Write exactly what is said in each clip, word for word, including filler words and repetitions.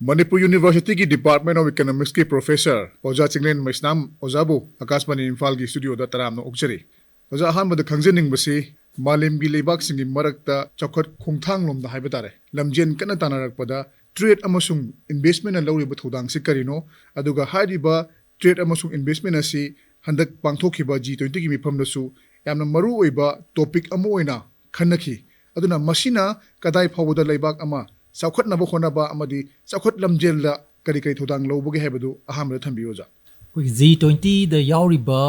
ꯃꯅꯤꯄꯨꯔ ꯌꯨꯅꯤꯚꯔꯁꯤꯇꯤꯒꯤ Department of Economicsꯀꯤ professor ꯑꯣꯖꯥ ꯆꯤꯡꯂꯦꯟ ꯃꯩꯁꯅꯥꯝ ꯑꯣꯖꯥꯕꯨ ꯑꯥꯀꯥꯁꯕꯥꯅꯤ ꯏꯝꯐꯥꯜꯒꯤ studioꯗ ꯇꯔꯥꯝꯅ ꯑꯣꯛꯆꯔꯤ꯫ ꯑꯣꯖꯥ, ꯑꯍꯥꯟꯕꯗ ꯈꯪꯖꯅꯤꯡꯕꯁꯤ ꯃꯥꯂꯦꯝꯒꯤ ꯂꯩꯕꯥꯛꯁꯤꯡꯒꯤ ꯃꯔꯛꯇ ꯆꯥꯎꯈꯠ ꯈꯣꯡꯊꯥꯡꯂꯣꯝꯗ ꯍꯥꯏꯕ ꯇꯥꯔꯦ, ꯂꯝꯖꯦꯟ ꯀꯟꯅ ꯇꯥꯟꯅꯔꯛꯄꯗ trade ꯑꯃꯁꯨꯡ investmentꯅ ꯂꯧꯔꯤꯕ ꯊꯧꯗꯥꯡꯁꯤ ꯀꯔꯤꯅꯣ? ꯑꯗꯨꯒ ꯍꯥꯏꯔꯤꯕ trade ꯑꯃꯁꯨꯡ investment ꯑꯁꯤ ꯍꯟꯗꯛ ꯄꯥꯡꯊꯣꯛꯈꯤꯕ G twentyꯒꯤ ꯃꯤꯐꯝꯗꯁꯨ ꯌꯥꯝꯅ ꯃꯔꯨ ꯑꯣꯏꯕ topic ꯑꯃ ꯑꯣꯏꯅ ꯈꯟꯅꯈꯤ꯫ ꯑꯗꯨꯅ ꯃꯁꯤꯅ ꯀꯗꯥꯏ ꯐꯥꯎꯕꯗ ꯂꯩꯕꯥꯛ ꯑꯃ ꯆꯥꯎꯈꯠꯅꯕ ꯍꯣꯠꯅꯕ ꯑꯃꯗꯤ ꯆꯥꯎꯈꯠ ꯂꯝꯖꯦꯜꯗ ꯀꯔꯤ ꯀꯔꯤ ꯊꯧꯗꯥꯡ ꯂꯧꯕꯒꯦ ꯍꯥꯏꯕꯗꯨ ꯑꯍꯥꯟꯕꯗ ꯊꯝꯕꯤꯌꯨ, ꯑꯣꯖꯥ꯫ ꯑꯩꯈꯣꯏꯒꯤ G twentyꯗ ꯌꯥꯎꯔꯤꯕ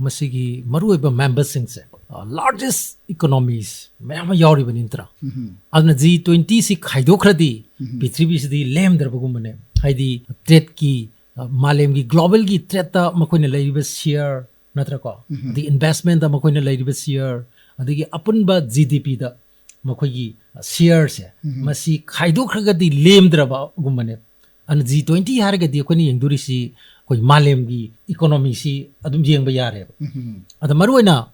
ꯃꯁꯤꯒꯤ ꯃꯔꯨꯑꯣꯏꯕ memberꯁꯤꯡꯁꯦ, ꯑ, largest economies ꯃꯌꯥꯝ ꯑꯃ ꯌꯥꯎꯔꯤꯕꯅꯤ ꯅꯠꯇ꯭ꯔꯥ? ꯑꯗꯨꯅ G twentyꯁꯤ ꯈꯥꯏꯗꯣꯛꯈ꯭ꯔꯗꯤ ꯄ꯭ꯔꯤꯊꯤꯕꯤꯁꯤꯗꯤ ꯂꯦꯝꯗ꯭ꯔꯕꯒꯨꯝꯕꯅꯦ꯫ ꯍꯥꯏꯗꯤ tradeꯀꯤ, ꯑ, ꯃꯥꯂꯦꯝꯒꯤ globalꯒꯤ tradeꯇ ꯃꯈꯣꯏꯅ ꯂꯩꯔꯤꯕ share ꯅꯠꯇ꯭ꯔꯀꯣ? ꯑꯗꯒꯤ investmentꯇ ꯃꯈꯣꯏꯅ ꯂꯩꯔꯤꯕ share, ꯑꯗꯒꯤ ꯑꯄꯨꯟꯕ GDPꯗ ꯃꯈꯣꯏꯒꯤ shareꯁꯦ, ꯃꯁꯤ ꯈꯥꯏꯗꯣꯛꯈ꯭ꯔꯒꯗꯤ ꯂꯦꯝꯗ꯭ꯔꯕꯒꯨꯝꯕꯅꯦ꯫ ꯑꯗꯨꯅ G twenty ꯍꯥꯏꯔꯒꯗꯤ ꯑꯩꯈꯣꯏꯅ ꯌꯦꯡꯗꯣꯔꯤꯁꯤ ꯑꯩꯈꯣꯏ ꯃꯥꯂꯦꯝꯒꯤ economyꯁꯤ ꯑꯗꯨꯝ ꯌꯦꯡꯕ ꯌꯥꯔꯦꯕ꯫ ꯑꯗ ꯃꯔꯨꯑꯣꯏꯅ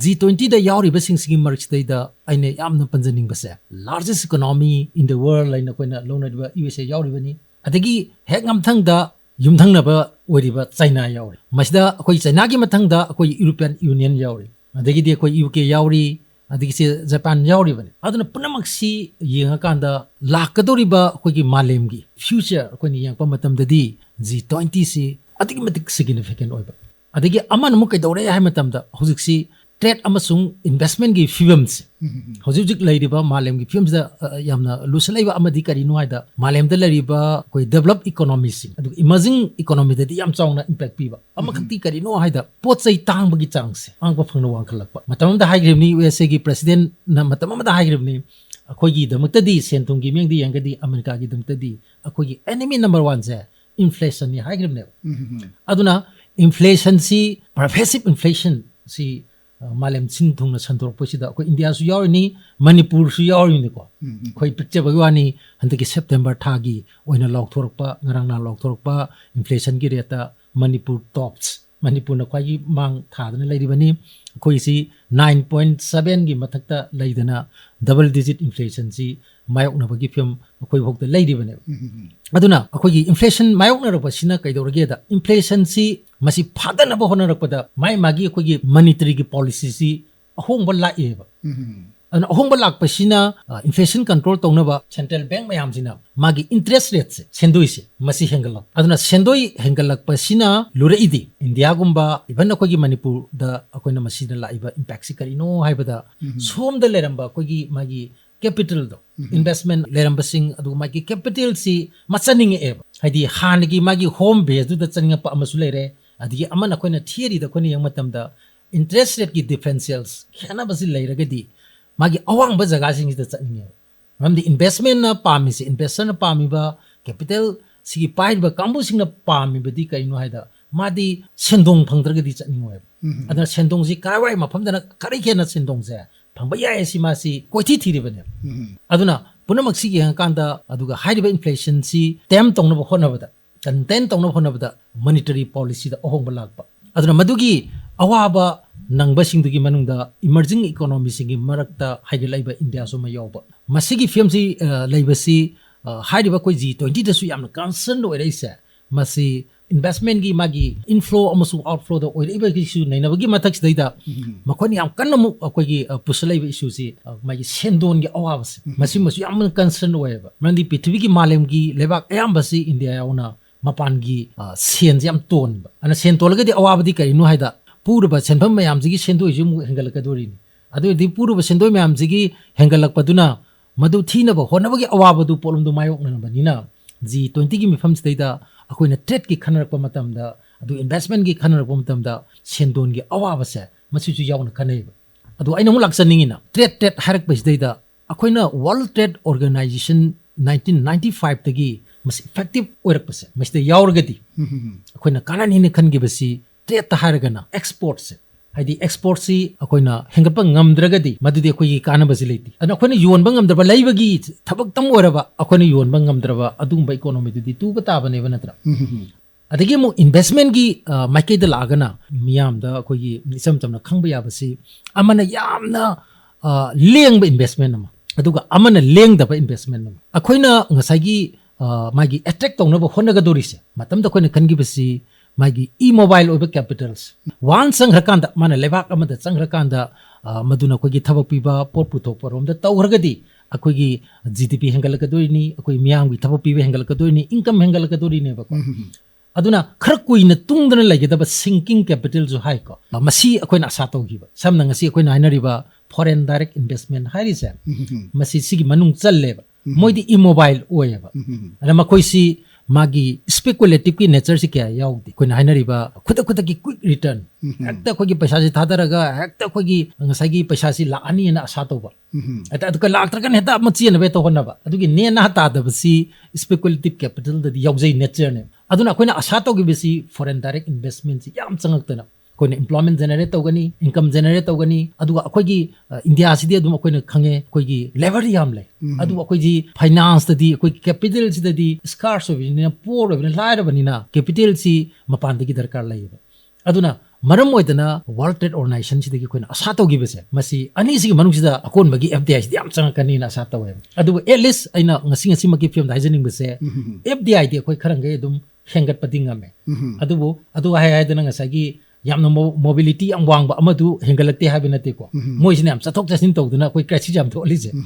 G twentyꯗ ꯌꯥꯎꯔꯤꯕꯁꯤꯡꯁꯤꯒꯤ ꯃꯔꯛꯁꯤꯗꯩꯗ ꯑꯩꯅ ꯌꯥꯝꯅ ꯄꯟꯖꯅꯤꯡꯕꯁꯦ, largest economy in the world ꯍꯥꯏꯅ ꯑꯩꯈꯣꯏꯅ ꯂꯧꯅꯔꯤꯕ USA ꯌꯥꯎꯔꯤꯕꯅꯤ꯫ ꯑꯗꯒꯤ ꯍꯦꯛ ꯃꯊꯪꯗ ꯌꯨꯝꯊꯪꯅꯕ ꯑꯣꯏꯔꯤꯕ China ꯌꯥꯎꯔꯤ꯫ ꯃꯁꯤꯗ ꯑꯩꯈꯣꯏ Chinaꯒꯤ ꯃꯊꯪꯗ ꯑꯩꯈꯣꯏ European Union ꯌꯥꯎꯔꯤ, ꯑꯗꯒꯤꯗꯤ ꯑꯩꯈꯣꯏ UK ꯌꯥꯎꯔꯤ, ꯑꯗꯒꯤ ꯁꯤ Japan ꯌꯥꯎꯔꯤꯕꯅꯤ꯫ ꯑꯗꯨꯅ ꯄꯨꯝꯅꯃꯛꯁꯤ ꯌꯦꯡꯉꯀꯥꯟꯗ ꯂꯥꯛꯀꯗꯧꯔꯤꯕ ꯑꯩꯈꯣꯏꯒꯤ ꯃꯥꯂꯦꯝꯒꯤ future ꯑꯩꯈꯣꯏꯅ ꯌꯦꯡꯉꯛꯄ ꯃꯇꯝꯗꯗꯤ G twentyꯁꯤ ꯑꯗꯨꯛꯀꯤ ꯃꯇꯤꯛ significant ꯑꯣꯏꯕ꯫ ꯑꯗꯒꯤ ꯑꯃꯅ ꯑꯃꯨꯛ ꯀꯩꯗꯧꯔꯦ ꯍꯥꯏꯕ ꯃꯇꯝꯗ, ꯍꯧꯖꯤꯛꯁꯤ trade ꯑꯃꯁꯨꯡ investmentꯀꯤ ꯐꯤꯕꯝꯁꯦ ꯍꯧꯖꯤꯛ ꯍꯧꯖꯤꯛ ꯂꯩꯔꯤꯕ ꯃꯥꯂꯦꯝꯒꯤ ꯐꯤꯕꯝꯁꯤꯗ, ꯑ, ꯌꯥꯝꯅ ꯂꯨꯁꯜꯂꯛꯏꯕ ꯑꯃꯗꯤ ꯀꯔꯤꯅꯣ ꯍꯥꯏꯗ, ꯃꯥꯂꯦꯝꯗ ꯂꯩꯔꯤꯕ ꯑꯩꯈꯣꯏ developed economyꯁꯤꯡ, ꯑꯗꯨꯒ emerging economyꯗꯗꯤ ꯌꯥꯝ ꯆꯥꯎꯅ impact ꯄꯤꯕ ꯑꯃꯈꯛꯇꯤ ꯀꯔꯤꯅꯣ ꯍꯥꯏꯗ, ꯄꯣꯠ ꯆꯩ ꯇꯥꯡꯕꯒꯤ ꯆꯥꯡꯁꯦ ꯋꯥꯡꯕ ꯐꯪꯅ ꯋꯥꯡꯈꯠꯂꯛꯄ꯫ ꯃꯇꯝ ꯑꯃꯗ ꯍꯥꯏꯈ꯭ꯔꯤꯕꯅꯤ, USAꯒꯤ presidentꯅ ꯃꯇꯝ ꯑꯃꯗ ꯍꯥꯏꯈ꯭ꯔꯤꯕꯅꯤ, ꯑꯩꯈꯣꯏꯒꯤꯗꯃꯛꯇꯗꯤ, ꯁꯦꯟ ꯊꯨꯝꯒꯤ ꯃꯤꯠꯌꯦꯡꯗ ꯌꯦꯡꯒꯗꯤ ꯑꯃꯦꯔꯤꯀꯥꯒꯤꯗꯃꯛꯇꯗꯤ ꯑꯩꯈꯣꯏꯒꯤ enemy number oneꯁꯦ inflationꯅꯤ ꯍꯥꯏꯈ꯭ꯔꯤꯕꯅꯦꯕ꯫ ꯑꯗꯨꯅ inflationꯁꯤ, pervasive inflationꯁꯤ, ꯑ, ꯃꯥꯂꯦꯝ ꯁꯤꯟ ꯊꯨꯡꯅ ꯁꯟꯗꯣꯔꯛꯄꯁꯤꯗ ꯑꯩꯈꯣꯏ ꯏꯟꯗꯤꯌꯥꯁꯨ ꯌꯥꯎꯔꯤꯅꯤ, ꯃꯅꯤꯄꯨꯔꯁꯨ ꯌꯥꯎꯔꯤꯅꯤꯀꯣ꯫ ꯑꯩꯈꯣꯏ ꯄꯤꯛꯆꯕꯒꯤ ꯋꯥꯅꯤ, ꯍꯟꯗꯛꯀꯤ September ꯊꯥꯒꯤ ꯑꯣꯏꯅ ꯂꯥꯎꯊꯣꯔꯛꯄ, ꯉꯔꯥꯡ ꯅꯍꯥꯟ ꯂꯥꯎꯊꯣꯔꯛꯄ inflationꯒꯤ rateꯇ ꯃꯅꯤꯄꯨꯔ tops, ꯃꯅꯤꯄꯨꯔꯅ ꯈ꯭ꯋꯥꯏꯒꯤ ꯃꯥꯡ ꯊꯥꯗꯅ ꯂꯩꯔꯤꯕꯅꯤ꯫ ꯑꯩꯈꯣꯏꯁꯤ nine point sevenꯒꯤ ꯃꯊꯛꯇ ꯂꯩꯗꯅ double digit inflationꯁꯤ ꯃꯥꯌꯣꯛꯅꯕꯒꯤ ꯐꯤꯕꯝ ꯑꯩꯈꯣꯏ ꯐꯥꯎꯗ ꯂꯩꯔꯤꯕꯅꯦꯕ꯫ ꯑꯗꯨꯅ ꯑꯩꯈꯣꯏꯒꯤ inflation ꯃꯥꯌꯣꯛꯅꯔꯛꯄꯁꯤꯅ ꯀꯩꯗꯧꯔꯒꯦꯗ, inflationꯁꯤ ꯃꯁꯤ ꯐꯥꯗꯅꯕ ꯍꯣꯠꯅꯔꯛꯄꯗ ꯃꯥꯏ ꯃꯥꯒꯤ ꯑꯩꯈꯣꯏꯒꯤ monetary policyꯁꯤ ꯑꯍꯣꯡꯕ ꯂꯥꯛꯑꯦꯕ꯫ ꯑꯗꯨꯅ ꯑꯍꯣꯡꯕ ꯂꯥꯛꯄꯁꯤꯅ, ꯑ, inflation control ꯇꯧꯅꯕ central bank ꯃꯌꯥꯝꯁꯤꯅ ꯃꯥꯒꯤ interest rateꯁꯦ, ꯁꯦꯟꯗꯣꯏꯁꯦ, ꯃꯁꯤ ꯍꯦꯟꯒꯠꯂꯛꯄ꯫ ꯑꯗꯨꯅ ꯁꯦꯟꯗꯣꯏ ꯍꯦꯟꯒꯠꯂꯛꯄꯁꯤꯅ ꯂꯨꯔꯛꯏꯗꯤ ꯏꯟꯗꯤꯌꯥꯒꯨꯝꯕ, even ꯑꯩꯈꯣꯏꯒꯤ ꯃꯅꯤꯄꯨꯔꯗ ꯑꯩꯈꯣꯏꯅ ꯃꯁꯤꯗ ꯂꯥꯛꯏꯕ impactꯁꯤ ꯀꯔꯤꯅꯣ ꯍꯥꯏꯕꯗ, ꯁꯣꯝꯗ ꯂꯩꯔꯝꯕ ꯑꯩꯈꯣꯏꯒꯤ ꯃꯥꯒꯤ capitalꯗꯣ, investment ꯂꯩꯔꯝꯕꯁꯤꯡ, ꯑꯗꯨꯒ ꯃꯥꯒꯤ capitalꯁꯤ ꯃꯆꯟꯅꯤꯡꯉꯛꯑꯦꯕ꯫ ꯍꯥꯏꯗꯤ ꯍꯥꯟꯅꯒꯤ ꯃꯥꯒꯤ home baseꯗꯨꯗ ꯆꯠꯅꯤꯡꯉꯛꯄ ꯑꯃꯁꯨ ꯂꯩꯔꯦ, ꯑꯗꯒꯤ ꯑꯃꯅ ꯑꯩꯈꯣꯏꯅ theoryꯗ ꯑꯩꯈꯣꯏꯅ ꯌꯦꯡꯕ ꯃꯇꯝꯗ interest rateꯀꯤ differentials, ꯈꯦꯠꯅꯕꯁꯤ ꯂꯩꯔꯒꯗꯤ ꯃꯥꯒꯤ ꯑꯋꯥꯡꯕ ꯖꯒꯥꯁꯤꯡꯁꯤꯗ ꯆꯠꯅꯤꯡꯉꯦꯕ꯫ ꯃꯔꯝꯗꯤ investmentꯅ ꯄꯥꯝꯃꯤꯁꯦ, investorꯅ ꯄꯥꯝꯃꯤꯕ, capital ꯁꯤꯒꯤ ꯄꯥꯏꯔꯤꯕ ꯀꯥꯡꯕꯨꯁꯤꯡꯅ ꯄꯥꯝꯃꯤꯕꯗꯤ ꯀꯩꯅꯣ ꯍꯥꯏꯗ, ꯃꯥꯗꯤ ꯁꯦꯟꯗꯣꯡ ꯐꯪꯗ꯭ꯔꯒꯗꯤ ꯆꯠꯅꯤꯡꯉꯣꯏꯕ꯫ ꯑꯗꯨꯅ ꯁꯦꯟꯗꯣꯡꯁꯤ ꯀꯔꯥꯏꯋꯥꯏ ꯃꯐꯝꯗꯅ ꯈꯔ ꯍꯦꯟꯅ ꯁꯦꯟꯗꯣꯡꯁꯦ ꯐꯪꯕ ꯌꯥꯏ ꯁꯤ ꯃꯥꯁꯤ ꯀꯣꯏꯊꯤ ꯊꯤꯔꯤꯕꯅꯦꯕ꯫ ꯑꯗꯨꯅ ꯄꯨꯝꯅꯃꯛꯁꯤ ꯌꯦꯡꯉꯀꯥꯟꯗ, ꯑꯗꯨꯒ ꯍꯥꯏꯔꯤꯕ inflationꯁꯤ tame ꯇꯧꯅꯕ ꯍꯣꯠꯅꯕꯗ, contain ꯇꯧꯅꯕ ꯍꯣꯠꯅꯕꯗ monetary policyꯗ ꯑꯍꯣꯡꯕ ꯂꯥꯛꯄ꯫ ꯑꯗꯨꯅ ꯃꯗꯨꯒꯤ ꯑꯋꯥꯕ ꯅꯪꯕꯁꯤꯡꯗꯨꯒꯤ ꯃꯅꯨꯡꯗ emerging economyꯁꯤꯡꯒꯤ ꯃꯔꯛꯇ ꯍꯥꯏꯒꯠꯂꯛꯏꯕ ꯏꯟꯗꯤꯌꯥꯁꯨ ꯑꯃ ꯌꯥꯎꯕ꯫ ꯃꯁꯤꯒꯤ ꯐꯤꯕꯝꯁꯤ, ꯑ, ꯂꯩꯕꯁꯤ, ꯑ, ꯍꯥꯏꯔꯤꯕ ꯑꯩꯈꯣꯏ G twentyꯗꯁꯨ ꯌꯥꯝꯅ concern ꯑꯣꯏꯔꯛꯏꯁꯦ꯫ ꯃꯁꯤ investmentꯀꯤ ꯃꯥꯒꯤ inflow ꯑꯃꯁꯨꯡ outflowꯗ ꯑꯣꯏꯔꯛꯏꯕ issue ꯅꯩꯅꯕꯒꯤ ꯃꯊꯛꯁꯤꯗꯩꯗ ꯃꯈꯣꯏꯅ ꯌꯥꯝ ꯀꯟꯅ ꯑꯃꯨꯛ ꯑꯩꯈꯣꯏꯒꯤ, ꯑ, ꯄꯨꯁꯜꯂꯛꯏꯕ issueꯁꯤ, ꯑ, ꯃꯥꯒꯤ ꯁꯦꯟꯗꯣꯟꯒꯤ ꯑꯋꯥꯕꯁꯦ, ꯃꯁꯤꯃꯁꯨ ꯌꯥꯝꯅ concern ꯑꯣꯏꯌꯦꯕ꯫ ꯃꯔꯝꯗꯤ ꯄ꯭ꯔꯤꯊꯤꯕꯤꯒꯤ ꯃꯥꯂꯦꯝꯒꯤ ꯂꯩꯕꯥꯛ ꯑꯌꯥꯝꯕꯁꯤ ꯏꯟꯗꯤꯌꯥ ꯌꯥꯎꯅ ꯃꯄꯥꯟꯒꯤ, ꯑ, ꯁꯦꯟꯁꯦ ꯌꯥꯝ ꯇꯣꯟꯕ꯫ ꯑꯗꯨꯅ ꯁꯦꯟ ꯇꯣꯜꯂꯒꯗꯤ ꯑꯋꯥꯕꯗꯤ ꯀꯔꯤꯅꯣ ꯍꯥꯏꯗ, ꯄꯨꯔꯕ ꯁꯦꯟꯐꯝ ꯃꯌꯥꯝꯁꯤꯒꯤ ꯁꯦꯟꯗꯣꯏꯁꯨ ꯑꯃꯨꯛ ꯍꯦꯟꯒꯠꯂꯛꯀꯗꯣꯔꯤꯅꯤ꯫ ꯑꯗꯨ ꯑꯣꯏꯔꯗꯤ ꯄꯨꯔꯕ ꯁꯦꯟꯗꯣꯏ ꯃꯌꯥꯝꯁꯤꯒꯤ ꯍꯦꯟꯒꯠꯂꯛꯄꯗꯨꯅ ꯃꯗꯨ ꯊꯤꯅꯕ ꯍꯣꯠꯅꯕꯒꯤ ꯑꯋꯥꯕꯗꯨ ꯄꯣꯠꯂꯨꯝꯗꯨ ꯃꯥꯌꯣꯛꯅꯔꯕꯅꯤꯅ, G twentyꯒꯤ ꯃꯤꯐꯝꯁꯤꯗꯩꯗ ꯑꯩꯈꯣꯏꯅ tradeꯀꯤ ꯈꯟꯅꯔꯛꯄ ꯃꯇꯝꯗ, ꯑꯗꯨ investmentꯀꯤ ꯈꯟꯅꯔꯛꯄ ꯃꯇꯝꯗ ꯁꯦꯟꯗꯣꯟꯒꯤ ꯑꯋꯥꯕꯁꯦ ꯃꯁꯤꯁꯨ ꯌꯥꯎꯅ ꯈꯟꯅꯩꯌꯦꯕ꯫ ꯑꯗꯨ ꯑꯩꯅ ꯑꯃꯨꯛ ꯂꯥꯛꯆꯅꯤꯡꯉꯤꯅ, trade, trade ꯍꯥꯏꯔꯛꯄꯁꯤꯗꯩꯗ ꯑꯩꯈꯣꯏꯅ World Trade Organization nineteen ninety fiveꯇꯒꯤ ꯃꯁꯤ effective ꯑꯣꯏꯔꯛꯄꯁꯦ, ꯃꯁꯤꯗ ꯌꯥꯎꯔꯒꯗꯤ ꯑꯩꯈꯣꯏꯅ ꯀꯥꯟꯅꯅꯤꯅ ꯈꯟꯈꯤꯕꯁꯤ, tradeꯇ ꯍꯥꯏꯔꯒꯅ exportꯁꯦ, ꯍꯥꯏꯗꯤ exportꯁꯤ ꯑꯩꯈꯣꯏꯅ ꯍꯦꯟꯒꯠꯄ ꯉꯝꯗ꯭ꯔꯒꯗꯤ ꯃꯗꯨꯗꯤ ꯑꯩꯈꯣꯏꯒꯤ ꯀꯥꯟꯅꯕꯁꯤ ꯂꯩꯇꯦ꯫ ꯑꯗꯨꯅ ꯑꯩꯈꯣꯏꯅ ꯌꯣꯟꯕ ꯉꯝꯗ꯭ꯔꯕ, ꯂꯩꯕꯒꯤ ꯊꯕꯛꯇꯪ ꯑꯣꯏꯔꯕ, ꯑꯩꯈꯣꯏꯅ ꯌꯣꯟꯕ ꯉꯝꯗ꯭ꯔꯕ ꯑꯗꯨꯒꯨꯝꯕ economyꯗꯨꯗꯤ ꯇꯨꯕ ꯇꯥꯕꯅꯦꯕ, ꯅꯠꯇ꯭ꯔꯥ? ꯑꯗꯒꯤ ꯑꯃꯨꯛ investmentꯀꯤ, ꯑ, ꯃꯥꯏꯀꯩꯗ ꯂꯥꯛꯑꯒꯅ ꯃꯤꯌꯥꯝꯗ ꯑꯩꯈꯣꯏꯒꯤ ꯏꯆꯝ ꯆꯝꯅ ꯈꯪꯕ ꯌꯥꯕꯁꯤ, ꯑꯃꯅ ꯌꯥꯝꯅ, ꯑ, ꯂꯦꯡꯕ investment ꯑꯃ, ꯑꯗꯨꯒ ꯑꯃꯅ ꯂꯦꯡꯗꯕ investment ꯑꯃ꯫ ꯑꯩꯈꯣꯏꯅ ꯉꯁꯥꯏꯒꯤ, ꯑ, ꯃꯥꯒꯤ attract ꯇꯧꯅꯕ ꯍꯣꯠꯅꯒꯗꯧꯔꯤꯁꯦ, ꯃꯇꯝꯗ ꯑꯩꯈꯣꯏꯅ ꯈꯟꯈꯤꯕꯁꯤ ꯃꯥꯒꯤ immobile ꯑꯣꯏꯕ capitals꯫ Once ꯆꯪꯈ꯭ꯔꯀꯥꯟꯗ, ꯃꯥꯅ ꯂꯩꯕꯥꯛ ꯑꯃꯗ ꯆꯪꯈ꯭ꯔꯀꯥꯟꯗ, ꯑ, ꯃꯗꯨꯅ ꯑꯩꯈꯣꯏꯒꯤ ꯊꯕꯛ ꯄꯤꯕ, ꯄꯣꯠ ꯄꯨꯊꯣꯛꯄ ꯔꯣꯝꯗ ꯇꯧꯈ꯭ꯔꯒꯗꯤ ꯑꯩꯈꯣꯏꯒꯤ G D P ꯍꯦꯟꯒꯠꯂꯛꯀꯗꯣꯔꯤꯅꯤ, ꯑꯩꯈꯣꯏ ꯃꯤꯌꯥꯝꯒꯤ ꯊꯕꯛ ꯄꯤꯕ ꯍꯦꯟꯒꯠꯂꯛꯀꯗꯣꯔꯤꯅꯤ, income ꯍꯦꯟꯒꯠꯂꯛꯀꯗꯣꯔꯤꯅꯦꯕꯀꯣ꯫ ꯎꯝ, ꯎꯝ, ꯎꯝ꯫ ꯑꯗꯨꯅ ꯈꯔ ꯀꯨꯏꯅ ꯇꯨꯡꯗꯅ ꯂꯩꯒꯗꯕ sinking capitalꯁꯨ ꯍꯥꯏꯀꯣ꯫ ꯃꯁꯤ ꯑꯩꯈꯣꯏꯅ ꯑꯁꯥ ꯇꯧꯈꯤꯕ꯫ ꯁꯝꯅ ꯉꯁꯤ ꯑꯩꯈꯣꯏꯅ ꯍꯥꯏꯅꯔꯤꯕ foreign direct investment ꯍꯥꯏꯔꯤꯁꯦ, ꯎꯝ, ꯎꯝ, ꯎꯝ꯫ ꯃꯁꯤ ꯁꯤꯒꯤ ꯃꯅꯨꯡ ꯆꯜꯂꯦꯕ꯫ ꯎꯝ, ꯎꯝ꯫ ꯃꯣꯏꯗꯤ immobile ꯑꯣꯏꯌꯦꯕ꯫ ꯎꯝ, ꯎꯝ, ꯎꯝ꯫ ꯑꯗ ꯃꯈꯣꯏꯁꯤ ꯃꯥꯒꯤ speculative ꯀꯤ nature ꯁꯤ ꯀꯌꯥ ꯌꯥꯎꯗꯦ꯫ ꯑꯩꯈꯣꯏꯅ ꯍꯥꯏꯅꯔꯤꯕ ꯈꯨꯗꯛ ꯈꯨꯗꯛꯀꯤ quick return, ꯎꯝ, ꯎꯝ꯫ ꯍꯦꯛꯇ ꯑꯩꯈꯣꯏꯒꯤ ꯄꯩꯁꯥꯁꯤ ꯊꯥꯗꯔꯒ ꯍꯦꯛꯇ ꯑꯩꯈꯣꯏꯒꯤ ꯉꯁꯥꯏꯒꯤ ꯄꯩꯁꯥꯁꯤ ꯂꯥꯛꯑꯅꯤꯅ ꯑꯁꯥ ꯇꯧꯕ꯫ ꯎꯝ, ꯎꯝ꯫ ꯍꯦꯛꯇ ꯑꯗꯨꯒ ꯂꯥꯛꯇ꯭ꯔꯒꯅ ꯍꯦꯛꯇ ꯑꯃ ꯆꯦꯟꯅꯕ ꯍꯦꯛꯇ ꯍꯣꯠꯅꯕ꯫ ꯑꯗꯨꯒꯤ ꯅꯦ ꯅꯍꯥ ꯇꯥꯗꯕꯁꯤ speculative capitalꯗꯗꯤ ꯌꯥꯎꯖꯩ, natureꯅꯦ꯫ ꯑꯗꯨꯅ ꯑꯩꯈꯣꯏꯅ ꯑꯁꯥ ꯇꯧꯈꯤꯕꯁꯤ foreign direct investmentꯁꯤ ꯌꯥꯝ ꯆꯪꯉꯛꯇꯅ ꯑꯩꯈꯣꯏꯅ employment generate ꯇꯧꯒꯅꯤ, income generate ꯇꯧꯒꯅꯤ, ꯑꯗꯨꯒ ꯑꯩꯈꯣꯏꯒꯤ, ꯑ, ꯏꯟꯗꯤꯌꯥꯁꯤꯗꯤ ꯑꯗꯨꯝ ꯑꯩꯈꯣꯏꯅ ꯈꯪꯉꯦ, ꯑꯩꯈꯣꯏꯒꯤ labour ꯌꯥꯝ ꯂꯩ꯫ ꯎꯝ꯫ ꯑꯗꯨꯕꯨ ꯑꯩꯈꯣꯏꯗꯤ financeꯇꯗꯤ, ꯑꯩꯈꯣꯏꯒꯤ capitalꯁꯤꯗꯗꯤ scarce ꯑꯣꯏꯕꯅꯤꯅ, poor ꯑꯣꯏꯕꯅꯤꯅ, ꯂꯥꯏꯔꯕꯅꯤꯅ capitalꯁꯤ ꯃꯄꯥꯟꯗꯒꯤ ꯗꯔꯀꯥꯔ ꯂꯩꯌꯦꯕ꯫ ꯑꯗꯨꯅ ꯃꯔꯝ ꯑꯣꯏꯗꯅ World Trade Organizationꯁꯤꯗꯒꯤ ꯑꯩꯈꯣꯏꯅ ꯑꯁꯥ ꯇꯧꯈꯤꯕꯁꯦ, ꯃꯁꯤ ꯑꯅꯤꯁꯤꯒꯤ ꯃꯅꯨꯡꯁꯤꯗ ꯑꯀꯣꯟꯕꯒꯤ F D Iꯁꯤꯗꯤ ꯌꯥꯝ ꯆꯪꯉꯛꯀꯅꯤꯅ ꯑꯁꯥ ꯇꯧꯋꯦꯕ꯫ ꯑꯗꯨꯕꯨ at least ꯑꯩꯅ ꯉꯁꯤ, ꯉꯁꯤꯃꯛꯀꯤ ꯐꯤꯕꯝꯗ ꯍꯥꯏꯖꯅꯤꯡꯕꯁꯦ, ꯎꯝ꯫ F D Iꯗꯤ ꯑꯩꯈꯣꯏ ꯈꯔ ꯃꯈꯩ ꯑꯗꯨꯝ ꯍꯦꯟꯒꯠꯄꯗꯤ ꯉꯝꯃꯦ꯫ ꯎꯝ꯫ ꯑꯗꯨꯕꯨ ꯑꯗꯨ ꯍꯥꯏ ꯍꯥꯏꯗꯅ ꯉꯁꯥꯏꯒꯤ ꯌꯥꯝꯅ mo-, mobility ꯌꯥꯝ ꯋꯥꯡꯕ ꯑꯃꯗꯨ ꯍꯦꯟꯒꯠꯂꯛꯇꯦ ꯍꯥꯏꯕ ꯅꯠꯇꯦꯀꯣ꯫ ꯎꯝ꯫ ꯃꯣꯏꯁꯤꯅ ꯌꯥꯝ ꯆꯠꯊꯣꯛ ꯆꯠꯁꯤꯟ ꯇꯧꯗꯅ ꯑꯩꯈꯣꯏ crisis ꯌꯥꯝ ꯊꯣꯛꯍꯜꯂꯤꯁꯦ꯫ ꯎꯝ꯫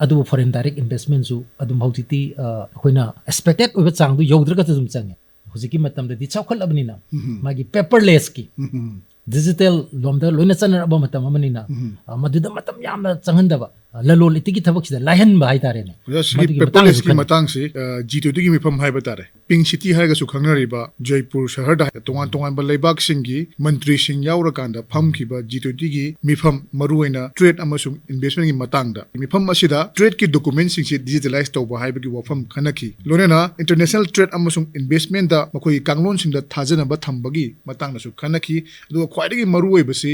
ꯑꯗꯨꯕꯨ foreign direct investmentꯁꯨ ꯑꯗꯨꯝ ꯍꯧꯖꯤꯛꯇꯤ, ꯑ, ꯑꯩꯈꯣꯏꯅ expected ꯑꯣꯏꯕ ꯆꯥꯡꯗꯨ ꯌꯧꯗ꯭ꯔꯒꯁꯨ ꯑꯗꯨꯝ ꯆꯪꯉꯦ꯫ ꯍꯧꯖꯤꯛꯀꯤ ꯃꯇꯝꯗꯗꯤ ꯆꯥꯎꯈꯠꯂꯕꯅꯤꯅ, ꯎꯝ꯫ ꯃꯥꯒꯤ paperlessꯀꯤ, ꯎꯝ꯫ digital ꯂꯣꯝꯗ ꯂꯣꯏꯅ ꯆꯠꯅꯔꯛꯄ ꯃꯇꯝ ꯑꯃꯅꯤꯅ, ꯎꯝ꯫ ꯑ, ꯃꯗꯨꯗ ꯃꯇꯝ ꯌꯥꯝꯅ ꯆꯪꯍꯟꯗꯕ, ꯑ, ꯂꯂꯣꯟ ꯏꯇꯤꯛꯀꯤ ꯊꯕꯛꯁꯤꯗ ꯂꯥꯏꯍꯟꯕ ꯍꯥꯏꯇꯥꯔꯦꯅꯦ꯫ ꯑꯣꯖꯥ, ꯁꯤꯒꯤ ꯃꯗꯨꯒꯤ ꯃꯇꯥꯡꯗꯁꯨ paperlessꯀꯤ ꯈꯟꯅꯩ꯫ ꯃꯇꯥꯡꯁꯤ, ꯑ, G twentyꯒꯤ ꯃꯤꯐꯝ ꯍꯥꯏꯕ ꯇꯥꯔꯦ꯫ Pink City ꯍꯥꯏꯔꯒꯁꯨ ꯈꯪꯅꯔꯤꯕ ꯖꯣꯏꯄꯨꯔ ꯁꯍꯔꯗ ꯇꯣꯉꯥꯟ ꯇꯣꯉꯥꯟꯕ ꯂꯩꯕꯥꯛꯁꯤꯡꯒꯤ ꯃꯟꯇ꯭ꯔꯤꯁꯤꯡ ꯌꯥꯎꯔꯀꯥꯟꯗ ꯐꯝꯈꯤꯕ G twentyꯒꯤ ꯃꯤꯐꯝ, ꯃꯔꯨꯑꯣꯏꯅ trade ꯑꯃꯁꯨꯡ investmentꯀꯤ ꯃꯇꯥꯡꯗ꯫ ꯃꯤꯐꯝ ꯑꯁꯤꯗ tradeꯀꯤ documentꯁꯤꯡꯁꯤ digitalize ꯇꯧꯕ ꯍꯥꯏꯕꯒꯤ ꯋꯥꯐꯝ ꯈꯟꯅꯈꯤ꯫ ꯂꯣꯏꯅꯅ international trade ꯑꯃꯁꯨꯡ investmentꯇ ꯃꯈꯣꯏꯒꯤ ꯀꯥꯡꯂꯣꯟꯁꯤꯡꯗ ꯊꯥꯖꯅꯕ ꯊꯝꯕꯒꯤ ꯃꯇꯥꯡꯗꯁꯨ ꯈꯟꯅꯈꯤ꯫ ꯑꯗꯨꯒ ꯈ꯭ꯋꯥꯏꯗꯒꯤ ꯃꯔꯨꯑꯣꯏꯕꯁꯤ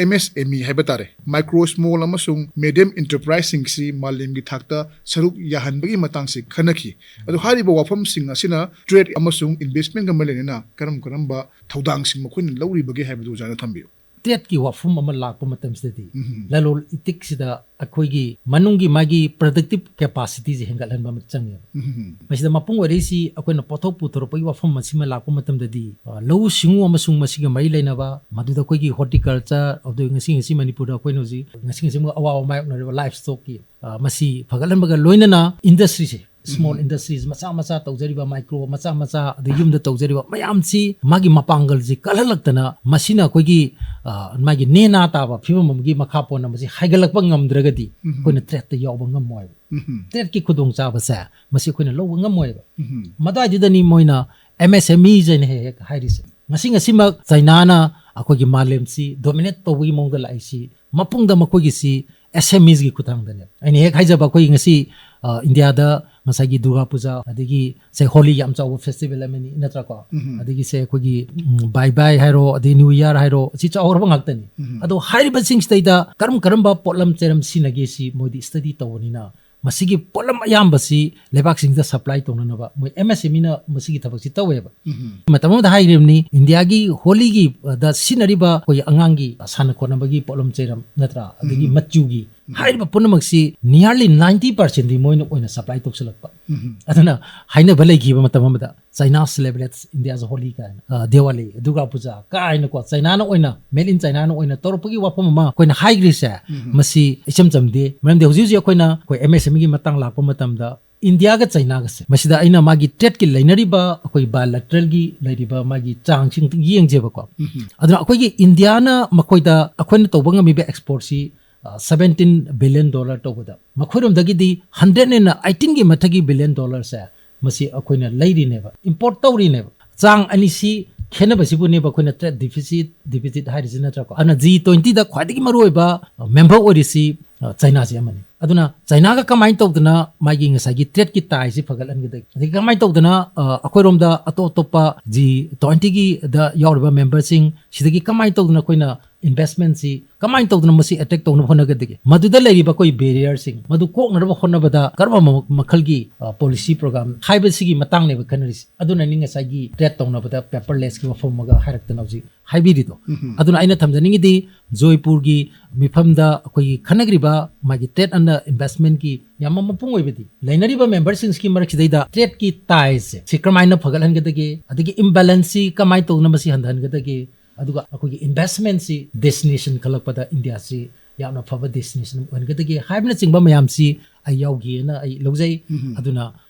M S M E ꯍꯥꯏꯕ ꯇꯥꯔꯦ, micro, small ꯑꯃꯁꯨꯡ medium enterpriseꯁꯤꯡꯁꯤ ꯃꯥꯂꯦꯝꯒꯤ ꯊꯥꯛꯇ ꯁꯔꯨꯛ ꯌꯥꯍꯟꯕꯒꯤ ꯃꯇꯥꯡꯁꯤ ꯈꯟꯅꯈꯤ꯫ ꯑꯗꯨ ꯍꯥꯏꯔꯤꯕ ꯋꯥꯐꯝꯁꯤꯡ ꯑꯁꯤꯅ trade ꯑꯃꯁꯨꯡ investmentꯀ ꯃꯔꯤ ꯂꯩꯅꯅ ꯀꯔꯝ ꯀꯔꯝꯕ ꯊꯧꯗꯥꯡꯁꯤꯡ ꯃꯈꯣꯏꯅ ꯂꯧꯔꯤꯕꯒꯦ ꯍꯥꯏꯕꯗꯨ ꯑꯣꯖꯥꯅ ꯊꯝꯕꯤꯌꯨ꯫ ꯇ꯭ꯔꯦꯠꯀꯤ ꯋꯥꯐꯝ ꯑꯃ ꯂꯥꯛꯄ ꯃꯇꯝꯁꯤꯗꯗꯤ ꯎꯝ꯫ ꯂꯂꯣꯟ ꯏꯇꯤꯛꯁꯤꯗ ꯑꯩꯈꯣꯏꯒꯤ ꯃꯅꯨꯡꯒꯤ ꯃꯥꯒꯤ productive capacityꯁꯦ ꯍꯦꯟꯒꯠꯍꯟꯕ ꯑꯃ ꯆꯪꯉꯦꯕ꯫ ꯎꯝ꯫ ꯃꯁꯤꯗ ꯃꯄꯨꯡ ꯑꯣꯏꯔꯛꯏꯁꯤ ꯑꯩꯈꯣꯏꯅ ꯄꯣꯠꯊꯣꯛ ꯄꯨꯊꯣꯔꯛꯄꯒꯤ ꯋꯥꯐꯝ ꯑꯁꯤꯃ ꯂꯥꯛꯄ ꯃꯇꯝꯗꯗꯤ, ꯑ, ꯂꯧꯎ ꯁꯤꯡꯎ ꯑꯃꯁꯨꯡ ꯃꯁꯤꯒ ꯃꯔꯤ ꯂꯩꯅꯕ, ꯃꯗꯨꯗ ꯑꯩꯈꯣꯏꯒꯤ horticulture, ꯑꯗꯨ ꯉꯁꯤ, ꯉꯁꯤ ꯃꯅꯤꯄꯨꯔꯗ ꯑꯩꯈꯣꯏꯅ ꯍꯧꯖꯤꯛ ꯉꯁꯤ, ꯉꯁꯤ ꯑꯋꯥꯕ ꯃꯥꯌꯣꯛꯅꯔꯤꯕ livestockꯀꯤ, ꯑ, ꯃꯁꯤ ꯐꯒꯠꯍꯟꯕꯒ ꯂꯣꯏꯅꯅ industryꯁꯦ, small ꯎꯝ꯫ industries ꯃꯆꯥ ꯃꯆꯥ ꯇꯧꯖꯔꯤꯕ, micro ꯃꯆꯥ ꯃꯆꯥ, ꯑꯗꯩ ꯌꯨꯝꯗ ꯇꯧꯖꯔꯤꯕ ꯃꯌꯥꯝꯁꯤ ꯃꯥꯒꯤ ꯃꯄꯥꯡꯒꯜꯁꯤ ꯀꯜꯍꯜꯂꯛꯇꯅ ꯃꯁꯤꯅ ꯑꯩꯈꯣꯏꯒꯤ, ꯑ, ꯃꯥꯒꯤ ꯅꯦꯅꯥ ꯇꯥꯕ ꯐꯤꯕꯝ ꯑꯃꯒꯤ ꯃꯈꯥ ꯄꯣꯟꯅ ꯃꯁꯤ ꯍꯥꯏꯒꯠꯂꯛꯄ ꯉꯝꯗ꯭ꯔꯒꯗꯤ ꯎꯝ꯫ ꯑꯩꯈꯣꯏꯅ ꯇ꯭ꯔꯦꯠꯇ ꯌꯥꯎꯕ ꯉꯝꯃꯣꯏꯕ꯫ ꯎꯝ꯫ ꯇ꯭ꯔꯦꯠꯀꯤ ꯈꯨꯗꯣꯡꯆꯥꯕꯁꯦ ꯃꯁꯤ ꯑꯩꯈꯣꯏꯅ ꯂꯧꯕ ꯉꯝꯃꯣꯏꯕ꯫ ꯎꯝ꯫ ꯃꯗꯨꯋꯥꯏꯗꯨꯗꯅꯤ ꯃꯣꯏꯅ MSMEs ꯍꯥꯏꯅ ꯍꯦꯛ ꯍꯦꯛ ꯍꯥꯏꯔꯤꯁꯦ꯫ ꯉꯁꯤ, ꯉꯁꯤꯃꯛ ꯆꯥꯏꯅꯥꯅ ꯑꯩꯈꯣꯏꯒꯤ ꯃꯥꯂꯦꯝꯁꯤ dominate ꯇꯧꯕꯒꯤ ꯃꯑꯣꯡꯗ ꯂꯥꯛꯏꯁꯤ ꯃꯄꯨꯡꯗ ꯃꯈꯣꯏꯒꯤꯁꯤ SMEsꯀꯤ ꯈꯨꯠꯊꯥꯡꯗꯅꯦꯕ꯫ ꯑꯩꯅ ꯍꯦꯛ ꯍꯥꯏꯖꯕ ꯑꯩꯈꯣꯏ ꯉꯁꯤ, ꯑ, ꯏꯟꯗꯤꯌꯥꯗ ꯉꯁꯥꯏꯒꯤ ꯗꯨꯔꯒꯥ ꯄꯨꯖꯥ, ꯑꯗꯒꯤ ꯁꯦ ꯍꯣꯂꯤ ꯌꯥꯝ ꯆꯥꯎꯕ festival ꯑꯃꯅꯤ, ꯅꯠꯇ꯭ꯔꯥꯀꯣ? ꯎꯝ꯫ ꯑꯗꯒꯤ ꯁꯦ ꯑꯩꯈꯣꯏꯒꯤ, ꯎꯝ, ꯕꯥꯏ ꯕꯥꯏ ꯍꯥꯏꯔꯣ, ꯑꯗꯩ ꯅ꯭ꯌꯨ ꯏꯌꯥꯔ ꯍꯥꯏꯔꯣ, ꯑꯁꯤ ꯆꯥꯎꯔꯕ ꯉꯥꯛꯇꯅꯤ꯫ ꯎꯝ꯫ ꯑꯗꯣ ꯍꯥꯏꯔꯤꯕꯁꯤꯡꯁꯤꯗꯩꯗ ꯀꯔꯝ ꯀꯔꯝꯕ ꯄꯣꯠꯂꯝ ꯆꯩꯔꯝ ꯁꯤꯖꯤꯟꯅꯒꯦ ꯁꯤ ꯃꯣꯏꯗꯤ study ꯇꯧꯕꯅꯤꯅ ꯃꯁꯤꯒꯤ ꯄꯣꯠꯂꯝ ꯑꯌꯥꯝꯕꯁꯤ ꯂꯩꯕꯥꯛꯁꯤꯡꯁꯤꯗ supply ꯇꯧꯅꯅꯕ ꯃꯣꯏ MSMEꯅ ꯃꯁꯤꯒꯤ ꯊꯕꯛꯁꯤ ꯇꯧꯋꯦꯕ꯫ ꯎꯝ꯫ ꯃꯇꯝ ꯑꯃꯗ ꯍꯥꯏꯈ꯭ꯔꯤꯕꯅꯤ, ꯏꯟꯗꯤꯌꯥꯒꯤ ꯍꯣꯂꯤꯒꯤ, ꯑ, ꯗ ꯁꯤꯖꯤꯟꯅꯔꯤꯕ ꯑꯩꯈꯣꯏꯒꯤ ꯑꯉꯥꯡꯒꯤ ꯁꯥꯟꯅ ꯈꯣꯠꯅꯕꯒꯤ ꯄꯣꯠꯂꯝ ꯆꯩꯔꯝ ꯅꯠꯇ꯭ꯔꯥ, ꯑꯗꯒꯤ ꯎꯝ꯫ ꯃꯆꯨꯒꯤ ꯎꯝ꯫ ꯍꯥꯏꯔꯤꯕ ꯄꯨꯝꯅꯃꯛꯁꯤ nearly ninety percentꯗꯤ ꯃꯣꯏꯅ ꯑꯣꯏꯅ supply ꯇꯧꯁꯤꯜꯂꯛꯄ꯫ ꯎꯝ꯫ ꯑꯗꯨꯅ ꯍꯥꯏꯅꯕ ꯂꯩꯈꯤꯕ ꯃꯇꯝ ꯑꯃꯗ China celebrates India's Holi ꯀꯥꯏꯅ, ꯑ, ꯗꯤꯋꯥꯂꯤ, ꯗꯨꯔꯒꯥ ꯄꯨꯖꯥ ꯀꯥꯏꯅꯀꯣ, ꯆꯥꯏꯅꯥꯅ ꯑꯣꯏꯅ, made in Chinaꯅ ꯑꯣꯏꯅ ꯇꯧꯔꯛꯄꯒꯤ ꯋꯥꯐꯝ ꯑꯃ ꯑꯩꯈꯣꯏꯅ ꯍꯥꯏꯈ꯭ꯔꯤꯁꯦ, ꯎꯝ꯫ ꯃꯁꯤ ꯏꯆꯝ ꯆꯝꯗꯦ꯫ ꯃꯔꯝꯗꯤ ꯍꯧꯖꯤꯛ ꯍꯧꯖꯤꯛ ꯑꯩꯈꯣꯏꯅ, ꯑꯩꯈꯣꯏ MSMEꯒꯤ ꯃꯇꯥꯡ ꯂꯥꯛꯄ ꯃꯇꯝꯗ ꯏꯟꯗꯤꯌꯥꯒ ꯆꯥꯏꯅꯥꯒꯁꯦ, ꯃꯁꯤꯗ ꯑꯩꯅ ꯃꯥꯒꯤ ꯇ꯭ꯔꯦꯠꯀꯤ ꯂꯩꯅꯔꯤꯕ ꯑꯩꯈꯣꯏ bilateralꯒꯤ ꯂꯩꯔꯤꯕ ꯃꯥꯒꯤ ꯆꯥꯡꯁꯤꯡ ꯌꯦꯡꯖꯦꯕꯀꯣ꯫ ꯎꯝ꯫ ꯑꯗꯨꯅ ꯑꯩꯈꯣꯏꯒꯤ ꯏꯟꯗꯤꯌꯥꯅ ꯃꯈꯣꯏꯗ ꯑꯩꯈꯣꯏꯅ ꯇꯧꯕ ꯉꯝꯃꯤꯕ exportꯁꯤ, ꯑ, seventeen billion dollar ꯇꯧꯕꯗ, ꯃꯈꯣꯏꯔꯣꯝꯗꯒꯤꯗꯤ hundred and eighteenꯒꯤ ꯃꯊꯛꯀꯤ billion dollarꯁꯦ ꯃꯁꯤ ꯑꯩꯈꯣꯏꯅ ꯂꯩꯔꯤꯅꯦꯕ, import ꯇꯧꯔꯤꯅꯦꯕ꯫ ꯆꯥꯡ ꯑꯅꯤꯁꯤ ꯈꯦꯠꯅꯕꯁꯤꯕꯨꯅꯦꯕ ꯑꯩꯈꯣꯏꯅ trade deficit, deficit ꯍꯥꯏꯔꯤꯁꯤ ꯅꯠꯇ꯭ꯔꯥꯀꯣ? ꯑꯗꯨꯅ G twentyꯗ ꯈ꯭ꯋꯥꯏꯗꯒꯤ ꯃꯔꯨꯑꯣꯏꯕ, ꯑ, member ꯑꯣꯏꯔꯤꯁꯤ, ꯑ, ꯆꯥꯏꯅꯥꯁꯤ ꯑꯃꯅꯤ꯫ ꯑꯗꯨꯅ ꯆꯥꯏꯅꯥꯒ ꯀꯃꯥꯏꯅ ꯇꯧꯗꯅ ꯃꯥꯒꯤ ꯉꯁꯥꯏꯒꯤ ꯇ꯭ꯔꯦꯗꯀꯤ ꯇꯥꯏꯁꯤ ꯐꯒꯠꯍꯟꯒꯗꯒꯦ, ꯑꯗꯒꯤ ꯀꯃꯥꯏꯅ ꯇꯧꯗꯅ ꯑ, ꯑꯩꯈꯣꯏꯔꯣꯝꯗ ꯑꯇꯣꯞ ꯑꯇꯣꯞꯄ ꯖꯤ ꯇ꯭ꯋꯦꯟꯇꯤꯒꯤꯗ ꯌꯥꯎꯔꯤꯕ ꯃꯦꯝꯕꯔꯁꯤꯡ ꯁꯤꯗꯒꯤ ꯀꯃꯥꯏꯅ ꯇꯧꯗꯅ ꯑꯩꯈꯣꯏꯅ ꯏꯟꯚꯦꯁ꯭ꯠꯃꯦꯟꯠꯁꯤ ꯀꯃꯥꯏꯅ ꯇꯧꯗꯅ ꯃꯁꯤ ꯑꯦꯇ꯭ꯔꯦꯛ ꯇꯧꯅꯕ ꯍꯣꯠꯅꯒꯗꯒꯦ, ꯃꯗꯨꯗ ꯂꯩꯔꯤꯕ ꯑꯩꯈꯣꯏ ꯕꯦꯔꯤꯌꯔꯁꯤꯡ ꯃꯗꯨ ꯀꯣꯛꯅꯅꯕ ꯍꯣꯠꯅꯕꯗ ꯀꯔꯝꯕ ꯃ- ꯃꯈꯜꯒꯤ ꯄꯣꯂꯤꯁꯤ ꯄ꯭ꯔꯣꯒ꯭ꯔꯥꯝ ꯍꯥꯏꯕꯁꯤꯒꯤ ꯃꯇꯥꯡꯅꯦꯕ ꯈꯟꯅꯔꯤꯁꯤ꯫ ꯑꯗꯨꯅꯅꯤ ꯉꯁꯥꯏꯒꯤ ꯇ꯭ꯔꯦꯗ ꯇꯧꯅꯕꯗ ꯄꯦꯄꯔꯂꯦꯁꯀꯤ ꯋꯥꯐꯝ ꯑꯃꯒ ꯍꯥꯏꯔꯛꯇꯅ ꯍꯧꯖꯤꯛ ꯍꯥꯏꯕꯤꯔꯤꯗꯣ꯫ ꯑꯗꯨꯅ ꯑꯩꯅ ꯊꯝꯖꯅꯤꯡꯉꯤꯗꯤ ꯖꯣꯏꯄꯨꯔꯒꯤ ꯃꯤꯐꯝꯗ ꯑꯩꯈꯣꯏꯒꯤ ꯈꯟꯅꯈ꯭ꯔꯤꯕ ꯃꯥꯒꯤ ꯇ꯭ꯔꯦꯗ ꯑꯦꯟ ꯏꯟꯚꯦꯁ꯭ꯠꯃꯦꯟꯠꯀꯤ ꯌꯥꯝ ꯃꯄꯨꯡ ꯑꯣꯏꯕꯗꯤ ꯂꯩꯅꯔꯤꯕ ꯃꯦꯝꯕꯔꯁꯤꯡꯁꯤꯒꯤ ꯃꯔꯛꯁꯤꯗꯩꯗ ꯇ꯭ꯔꯦꯗꯀꯤ ꯇꯥꯏꯁꯦ ꯁꯤ ꯀꯔꯝꯍꯥꯏꯅ ꯐꯒꯠꯍꯟꯒꯗꯒꯦ, ꯑꯗꯒꯤ ꯏꯝꯕꯦꯂꯦꯟꯁꯁꯤ ꯀꯃꯥꯏꯅ ꯇꯧꯗꯅ ꯃꯁꯤ ꯍꯟꯊꯍꯟꯒꯗꯒꯦ, ꯑꯗꯨꯒ ꯑꯩꯈꯣꯏꯒꯤ ꯏꯟꯚꯦꯁ꯭ꯠꯃꯦꯟꯠꯁꯤ ꯗꯦꯁꯇꯤꯅꯦꯁꯟ ꯈꯜꯂꯛꯄꯗ ꯏꯟꯗꯤꯌꯥꯁꯤ ꯌꯥꯝꯅ ꯐꯕ ꯗꯦꯁꯇꯤꯅꯦꯁꯟ ꯑꯃ ꯑꯣꯏꯍꯟꯒꯗꯒꯦ ꯍꯥꯏꯕꯅꯆꯤꯡꯕ ꯃꯌꯥꯝꯁꯤ ꯑꯩ ꯌꯥꯎꯈꯤꯑꯅ ꯑꯩ ꯂꯧꯖꯩ꯫ ꯑꯗꯨꯅ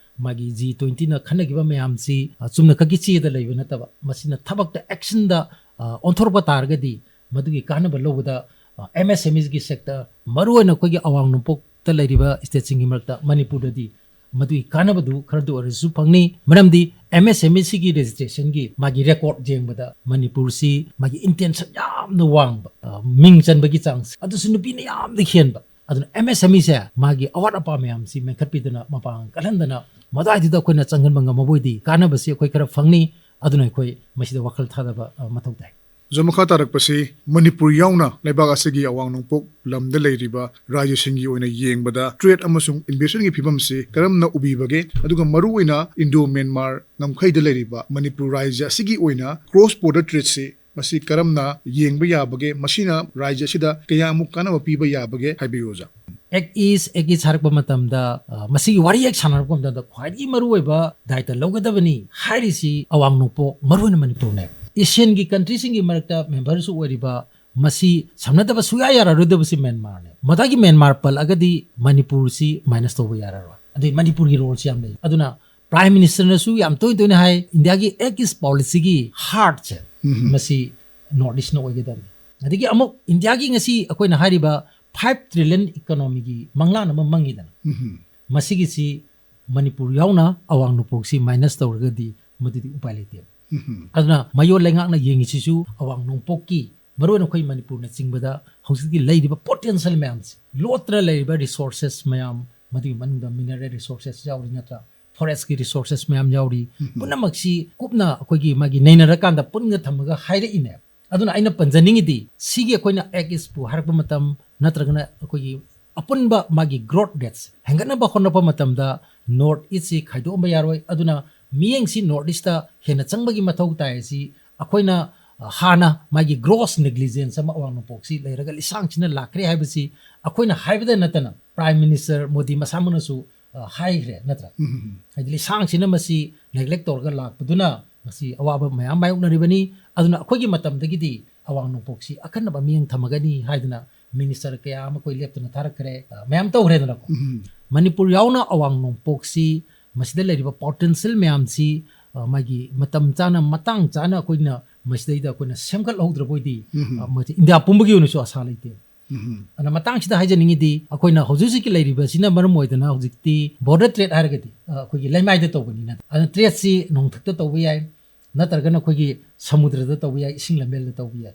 ꯃꯥꯒꯤ ꯖꯤ ꯇ꯭ꯋꯦꯟꯇꯤꯅ ꯈꯟꯅꯈꯤꯕ ꯃꯌꯥꯝꯁꯤ ꯑ, ꯆꯨꯝꯅꯈꯛꯀꯤ ꯆꯦꯗ ꯂꯩꯕ ꯅꯠꯇꯕ, ꯃꯁꯤꯅ ꯊꯕꯛꯇ, ꯑꯦꯛꯁꯟꯗ ꯑ, ꯑꯣꯟꯊꯣꯔꯛꯄ ꯇꯥꯔꯒꯗꯤ ꯃꯗꯨꯒꯤ ꯀꯥꯟꯅꯕ ꯂꯧꯕꯗ ꯑꯦꯝ ꯑꯦꯁ ꯑꯦꯝ ꯏꯁꯒꯤ ꯁꯦꯛꯇꯔ, ꯃꯔꯨꯑꯣꯏꯅ ꯑꯩꯈꯣꯏꯒꯤ ꯑꯋꯥꯡ ꯅꯣꯡꯄꯣꯛꯇ ꯂꯩꯔꯤꯕ ꯁ꯭ꯇꯦꯠꯁꯤꯡꯒꯤ ꯃꯔꯛꯇ ꯃꯅꯤꯄꯨꯔꯗꯗꯤ ꯃꯗꯨꯒꯤ ꯀꯥꯟꯅꯕꯗꯨ ꯈꯔꯗ ꯑꯣꯏꯔꯁꯨ ꯐꯪꯅꯤ꯫ ꯃꯔꯝꯗꯤ ꯑꯦꯝ ꯑꯦꯁ ꯑꯦꯝ ꯏ ꯁꯤꯒꯤ ꯔꯦꯖꯤꯁꯇ꯭ꯔꯦꯁꯟꯒꯤ ꯃꯥꯒꯤ ꯔꯦꯀꯣꯔꯗ ꯌꯦꯡꯕꯗ ꯃꯅꯤꯄꯨꯔꯁꯤ ꯃꯥꯒꯤ ꯏꯟꯇꯦꯟꯁꯟ ꯌꯥꯝꯅ ꯋꯥꯡꯕ, ꯑ, ꯃꯤꯡ ꯆꯟꯕꯒꯤ ꯆꯥꯡꯁꯦ ꯑꯗꯨꯁꯨ ꯅꯨꯄꯤꯅ ꯌꯥꯝꯅ ꯍꯦꯟꯕ꯫ ꯑꯗꯨꯅ ꯑꯦꯝ ꯑꯦꯁ ꯑꯦꯝ ꯏꯁꯦ ꯃꯥꯒꯤ ꯑꯋꯥꯠ ꯑꯄꯥ ꯃꯌꯥꯝꯁꯤ ꯃꯦꯟꯈꯠꯄꯤꯗꯅ, ꯃꯄꯥꯡꯒꯜ ꯀꯜꯍꯟꯗꯅ, ꯃꯗꯨꯋꯥꯏꯗꯨꯗ ꯑꯩꯈꯣꯏꯅ ꯆꯪꯍꯟꯕ ꯉꯝꯃꯕ ꯑꯣꯏꯗꯤ ꯀꯥꯟꯅꯕꯁꯤ ꯑꯩꯈꯣꯏ ꯈꯔ ꯐꯪꯅꯤ꯫ ꯑꯗꯨꯅ ꯑꯩꯈꯣꯏ ꯃꯁꯤꯗ ꯋꯥꯈꯜ ꯊꯥꯗꯕ, ꯑ, ꯃꯊꯧ ꯇꯥꯏ꯫ ꯑꯣꯖꯥ, ꯃꯈꯥ ꯇꯥꯔꯛꯄꯁꯤ ꯃꯅꯤꯄꯨꯔ ꯌꯥꯎꯅ ꯂꯩꯕꯥꯛ ꯑꯁꯤꯒꯤ ꯑꯋꯥꯡ ꯅꯣꯡꯄꯣꯛ ꯂꯝꯗ ꯂꯩꯔꯤꯕ ꯔꯥꯖ꯭ꯌꯁꯤꯡꯒꯤ ꯑꯣꯏꯅ ꯌꯦꯡꯕꯗ ꯇ꯭ꯔꯦꯗ ꯑꯃꯁꯨꯡ ꯏꯟꯚꯦꯁ꯭ꯠꯃꯦꯟꯠꯀꯤ ꯐꯤꯕꯝꯁꯤ ꯀꯔꯝꯅ ꯎꯕꯤꯕꯒꯦ? ꯑꯗꯨꯒ ꯃꯔꯨꯑꯣꯏꯅ ꯏꯟꯗꯣ ꯃ꯭ꯌꯥꯟꯃꯥꯔ ꯉꯝꯈꯩꯗ ꯂꯩꯔꯤꯕ ꯃꯅꯤꯄꯨꯔ ꯔꯥꯖ꯭ꯌ ꯑꯁꯤꯒꯤ ꯑꯣꯏꯅ ꯀ꯭ꯔꯣꯁ ꯕꯣꯔꯗꯔ ꯇ꯭ꯔꯦꯗꯁꯤ ꯃꯁꯤ ꯀꯔꯝꯅ ꯌꯦꯡꯕ ꯌꯥꯕꯒꯦ? ꯃꯁꯤꯅ ꯔꯥꯖ꯭ꯌ ꯑꯁꯤꯗ ꯀꯌꯥꯃꯨꯛ ꯀꯥꯟꯅꯕ ꯄꯤꯕ ꯌꯥꯕꯒꯦ? ꯍꯥꯏꯕꯤꯌꯨ, ꯑꯣꯖꯥ꯫ ꯑꯦꯛ ꯏꯁ, ꯑꯦꯛ ꯏꯁ ꯍꯥꯏꯔꯛꯄ ꯃꯇꯝꯗ, ꯑ, ꯃꯁꯤꯒꯤ ꯋꯥꯔꯤ ꯍꯦꯛ ꯁꯥꯟꯅꯔꯛꯄ ꯃꯇꯝꯗ ꯈ꯭ꯋꯥꯏꯗꯒꯤ ꯃꯔꯨꯑꯣꯏꯕ ꯗꯥꯌꯤꯠꯇ ꯂꯧꯒꯗꯕꯅꯤ ꯍꯥꯏꯔꯤꯁꯤ ꯑꯋꯥꯡ ꯅꯣꯡꯄꯣꯛ, ꯃꯔꯨꯑꯣꯏꯅ ꯃꯅꯤꯄꯨꯔꯅꯦ꯫ ꯑꯦꯁꯤꯌꯥꯟꯒꯤ ꯀꯟꯇ꯭ꯔꯤꯁꯤꯡꯒꯤ ꯃꯔꯛꯇ ꯃꯦꯝꯕꯔꯁꯨ ꯑꯣꯏꯔꯤꯕ, ꯃꯁꯤ ꯁꯝꯅꯗꯕ ꯁꯨꯡꯌꯥ ꯌꯥꯔꯔꯣꯏꯗꯕꯁꯤ ꯃ꯭ꯌꯥꯟꯃꯥꯔꯅꯦ꯫ ꯃꯗꯥꯒꯤ ꯃ꯭ꯌꯥꯟꯃꯥꯔ ꯄꯜꯂꯛꯑꯒꯗꯤ ꯃꯅꯤꯄꯨꯔꯁꯤ ꯃꯥꯏꯅꯁ ꯇꯧꯕ ꯌꯥꯔꯔꯣꯏ꯫ ꯑꯗꯩ ꯃꯅꯤꯄꯨꯔꯒꯤ ꯔꯣꯜꯁꯤ ꯌꯥꯝ ꯂꯩ꯫ ꯑꯗꯨꯅ ꯄ꯭ꯔꯥꯏꯝ ꯃꯤꯅꯤꯁꯇꯔꯅꯁꯨ ꯌꯥꯝ ꯇꯣꯏꯅ ꯇꯣꯏꯅ ꯍꯥꯏ, ꯏꯟꯗꯤꯌꯥꯒꯤ ꯑꯦꯛ ꯏꯁ ꯄꯣꯂꯤꯁꯤꯒꯤ ꯍꯥꯔꯠꯁꯦ ꯃꯁꯤ ꯅꯣꯔꯠ ꯏꯁꯅ ꯑꯣꯏꯒꯗꯕꯅꯤ꯫ ꯑꯗꯒꯤ ꯑꯃꯨꯛ ꯏꯟꯗꯤꯌꯥꯒꯤ ꯉꯁꯤ ꯑꯩꯈꯣꯏꯅ ꯍꯥꯏꯔꯤꯕ ꯐꯥꯏꯚ ꯇ꯭ꯔꯤꯂꯤꯌꯟ ꯏꯀꯣꯅꯣꯃꯤꯒꯤ ꯃꯪꯂꯥꯟ ꯑꯃ ꯃꯪꯉꯤꯗꯅ, ꯃꯁꯤꯒꯤꯁꯤ ꯃꯅꯤꯄꯨꯔ ꯌꯥꯎꯅ ꯑꯋꯥꯡ ꯅꯣꯡꯄꯣꯛꯁꯤ ꯃꯥꯏꯅꯁ ꯇꯧꯔꯒꯗꯤ ꯃꯗꯨꯗꯤ ꯎꯄꯥꯏ ꯂꯩꯇꯦꯕ꯫ ꯑꯗꯨꯅ ꯃꯌꯣꯜ ꯂꯩꯉꯥꯛꯅ ꯌꯦꯡꯉꯤꯁꯤꯁꯨ ꯑꯋꯥꯡ ꯅꯣꯡꯄꯣꯛꯀꯤ ꯃꯔꯨꯑꯣꯏꯅ ꯑꯩꯈꯣꯏ ꯃꯅꯤꯄꯨꯔꯅ ꯆꯤꯡꯕꯗ ꯍꯧꯖꯤꯛꯇꯤ ꯂꯩꯔꯤꯕ ꯄꯣꯇꯦꯟꯁꯤꯌꯦꯜ ꯃꯌꯥꯝꯁꯦ, ꯂꯣꯠꯇꯅ ꯂꯩꯔꯤꯕ ꯔꯤꯁꯣꯔꯁꯦꯁ ꯃꯌꯥꯝ, ꯃꯗꯨꯒꯤ ꯃꯅꯨꯡꯗ ꯃꯤꯅꯔꯦꯜ ꯔꯤꯁꯣꯔꯁꯦꯁ ꯌꯥꯎꯔꯤ ꯅꯠꯇ꯭ꯔꯥ, ꯐꯣꯔꯦꯁꯀꯤ ꯔꯤꯁꯣꯔꯁꯦꯁ ꯃꯌꯥꯝ ꯌꯥꯎꯔꯤ꯫ ꯄꯨꯝꯅꯃꯛꯁꯤ ꯀꯨꯞꯅ ꯑꯩꯈꯣꯏꯒꯤ ꯃꯥꯒꯤ ꯅꯩꯅꯔꯀꯥꯟꯗ ꯄꯨꯟꯅ ꯊꯝꯃꯒ ꯍꯥꯏꯔꯛꯏꯅꯦ꯫ ꯑꯗꯨꯅ ꯑꯩꯅ ꯄꯟꯖꯅꯤꯡꯉꯤꯗꯤ, ꯁꯤꯒꯤ ꯑꯩꯈꯣꯏꯅ ꯑꯦꯛ ꯏꯁꯄꯨ ꯍꯥꯏꯔꯛꯄ ꯃꯇꯝ, ꯅꯠꯇ꯭ꯔꯒꯅ ꯑꯩꯈꯣꯏꯒꯤ ꯑꯄꯨꯟꯕ ꯃꯥꯒꯤ ꯒ꯭ꯔꯣꯠ ꯔꯦꯠꯁꯦ ꯍꯦꯟꯒꯠꯅꯕ ꯍꯣꯠꯅꯕ ꯃꯇꯝꯗ ꯅꯣꯔꯠ ꯏꯁꯁꯤ ꯈꯥꯏꯗꯣꯛꯑꯝꯕ ꯌꯥꯔꯣꯏ꯫ ꯑꯗꯨꯅ ꯃꯤꯠꯌꯦꯡꯁꯤ ꯅꯣꯔꯠ ꯏꯁꯇ ꯍꯦꯟꯅ ꯆꯪꯕꯒꯤ ꯃꯊꯧ ꯇꯥꯏ꯫ ꯑꯁꯤ ꯑꯩꯈꯣꯏꯅ, ꯑ, ꯍꯥꯟꯅ ꯃꯥꯒꯤ ꯒ꯭ꯔꯣꯁ ꯅꯦꯒ꯭ꯂꯤꯖꯦꯟꯁ ꯑꯃ ꯑꯋꯥꯡ ꯅꯣꯡꯄꯣꯛꯁꯤ ꯂꯩꯔꯒ ꯂꯤꯁꯥꯡꯁꯤꯟꯅ ꯂꯥꯛꯈ꯭ꯔꯦ ꯍꯥꯏꯕꯁꯤ ꯑꯩꯈꯣꯏꯅ ꯍꯥꯏꯕꯗ ꯅꯠꯇꯅ ꯄ꯭ꯔꯥꯏꯝ ꯃꯤꯅꯤꯁꯇꯔ ꯃꯣꯗꯤ ꯃꯁꯥꯃꯛꯅꯁꯨ, ꯑ, ꯍꯥꯏꯈ꯭ꯔꯦ ꯅꯠꯇ꯭ꯔꯥ? ꯍꯥꯏꯗꯤ ꯂꯤꯁꯥꯡꯁꯤꯟꯅ ꯃꯁꯤ ꯅꯦꯒ꯭ꯂꯦꯛ ꯇꯧꯔꯒ ꯂꯥꯛꯄꯗꯨꯅ ꯉꯁꯤ ꯑꯋꯥꯕ ꯃꯌꯥꯝ ꯃꯥꯌꯣꯛꯅꯔꯤꯕꯅꯤ꯫ ꯑꯗꯨꯅ ꯑꯩꯈꯣꯏꯒꯤ ꯃꯇꯝꯗꯒꯤꯗꯤ ꯑꯋꯥꯡ ꯅꯣꯡꯄꯣꯛꯁꯤ ꯑꯀꯟꯅꯕ ꯃꯤꯠꯌꯦꯡ ꯊꯝꯃꯒꯅꯤ ꯍꯥꯏꯗꯅ ꯃꯤꯅꯤꯁꯇꯔ ꯀꯌꯥ ꯑꯃ ꯑꯩꯈꯣꯏ ꯂꯦꯞꯇꯅ ꯊꯥꯔꯛꯈ꯭ꯔꯦ, ꯑ, ꯃꯌꯥꯝ ꯇꯧꯈ꯭ꯔꯦꯗꯅꯀꯣ꯫ ꯃꯅꯤꯄꯨꯔ ꯌꯥꯎꯅ ꯑꯋꯥꯡ ꯅꯣꯡꯄꯣꯛꯁꯤ, ꯃꯁꯤꯗ ꯂꯩꯔꯤꯕ ꯄꯣꯇꯦꯟꯁꯤꯌꯦꯜ ꯃꯌꯥꯝꯁꯤ, ꯑ, ꯃꯥꯒꯤ ꯃꯇꯝ ꯆꯥꯅ, ꯃꯇꯥꯡ ꯆꯥꯅ ꯑꯩꯈꯣꯏꯅ ꯃꯁꯤꯗꯩꯗ ꯑꯩꯈꯣꯏꯅ ꯁꯦꯝꯒꯠꯍꯧꯗ꯭ꯔꯕ ꯑꯣꯏꯗꯤ, ꯑ, ꯃꯁꯤ ꯏꯟꯗꯤꯌꯥ ꯄꯨꯝꯕꯒꯤ ꯑꯣꯏꯅꯁꯨ ꯑꯁꯥ ꯂꯩꯇꯦ꯫ ꯑꯗꯨꯅ ꯃꯇꯥꯡꯁꯤꯗ ꯍꯥꯏꯖꯅꯤꯡꯉꯤꯗꯤ, ꯑꯩꯈꯣꯏꯅ ꯍꯧꯖꯤꯛ ꯍꯧꯖꯤꯛꯀꯤ ꯂꯩꯔꯤꯕꯁꯤꯅ ꯃꯔꯝ ꯑꯣꯏꯗꯅ ꯍꯧꯖꯤꯛꯇꯤ ꯕꯣꯔꯗꯔ ꯇ꯭ꯔꯦꯗ ꯍꯥꯏꯔꯒꯗꯤ, ꯑ, ꯑꯩꯈꯣꯏꯒꯤ ꯂꯩꯃꯥꯏꯗ ꯇꯧꯕꯅꯤꯅ, ꯑꯗꯨꯅ ꯇ꯭ꯔꯦꯗꯁꯤ ꯅꯣꯡꯊꯛꯇ ꯇꯧꯕ ꯌꯥꯏ, ꯅꯠꯇ꯭ꯔꯒꯅ ꯑꯩꯈꯣꯏꯒꯤ ꯁꯃꯨꯗ꯭ꯔꯗ ꯇꯧꯕ ꯌꯥꯏ, ꯏꯁꯤꯡ ꯂꯝꯕꯦꯜꯗ ꯇꯧꯕ ꯌꯥꯏ꯫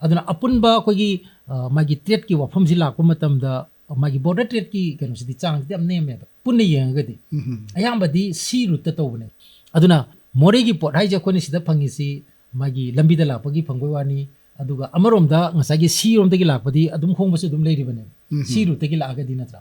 ꯑꯗꯨꯅ ꯑꯄꯨꯟꯕ ꯑꯩꯈꯣꯏꯒꯤ, ꯑ, ꯃꯥꯒꯤ ꯇ꯭ꯔꯦꯗꯀꯤ ꯋꯥꯐꯝꯁꯤ ꯂꯥꯛꯄ ꯃꯇꯝꯗ ꯃꯥꯒꯤ ꯕꯣꯔꯗꯔ ꯇ꯭ꯔꯦꯗꯀꯤ ꯀꯩꯅꯣꯁꯤꯗꯤ ꯆꯥꯡꯁꯤꯗꯤ ꯌꯥꯝ ꯅꯦꯝꯃꯦꯕ, ꯄꯨꯟꯅ ꯌꯦꯡꯉꯒꯗꯤ꯫ ꯑꯌꯥꯝꯕꯗꯤ ꯁꯤ ꯔꯨꯠꯇ ꯇꯧꯕꯅꯦ꯫ ꯑꯗꯨꯅ ꯃꯣꯔꯦꯒꯤ ꯄꯣꯠ ꯍꯥꯏꯁꯦ ꯑꯩꯈꯣꯏꯅ ꯁꯤꯗ ꯐꯪꯉꯤꯁꯤ ꯃꯥꯒꯤ ꯂꯝꯕꯤꯗ ꯂꯥꯛꯄꯒꯤ ꯐꯪꯕꯩ ꯋꯥꯅꯤ, ꯑꯗꯨꯒ ꯑꯃꯔꯣꯝꯗ ꯉꯁꯥꯏꯒꯤ ꯁꯤꯔꯣꯝꯗꯒꯤ ꯂꯥꯛꯄꯗꯤ ꯑꯗꯨꯝ ꯍꯣꯡꯕꯁꯨ ꯑꯗꯨꯝ ꯂꯩꯔꯤꯕꯅꯦ, ꯁꯤ ꯔꯨꯠꯇꯒꯤ ꯂꯥꯛꯑꯒꯗꯤ ꯅꯠꯇ꯭ꯔꯥ?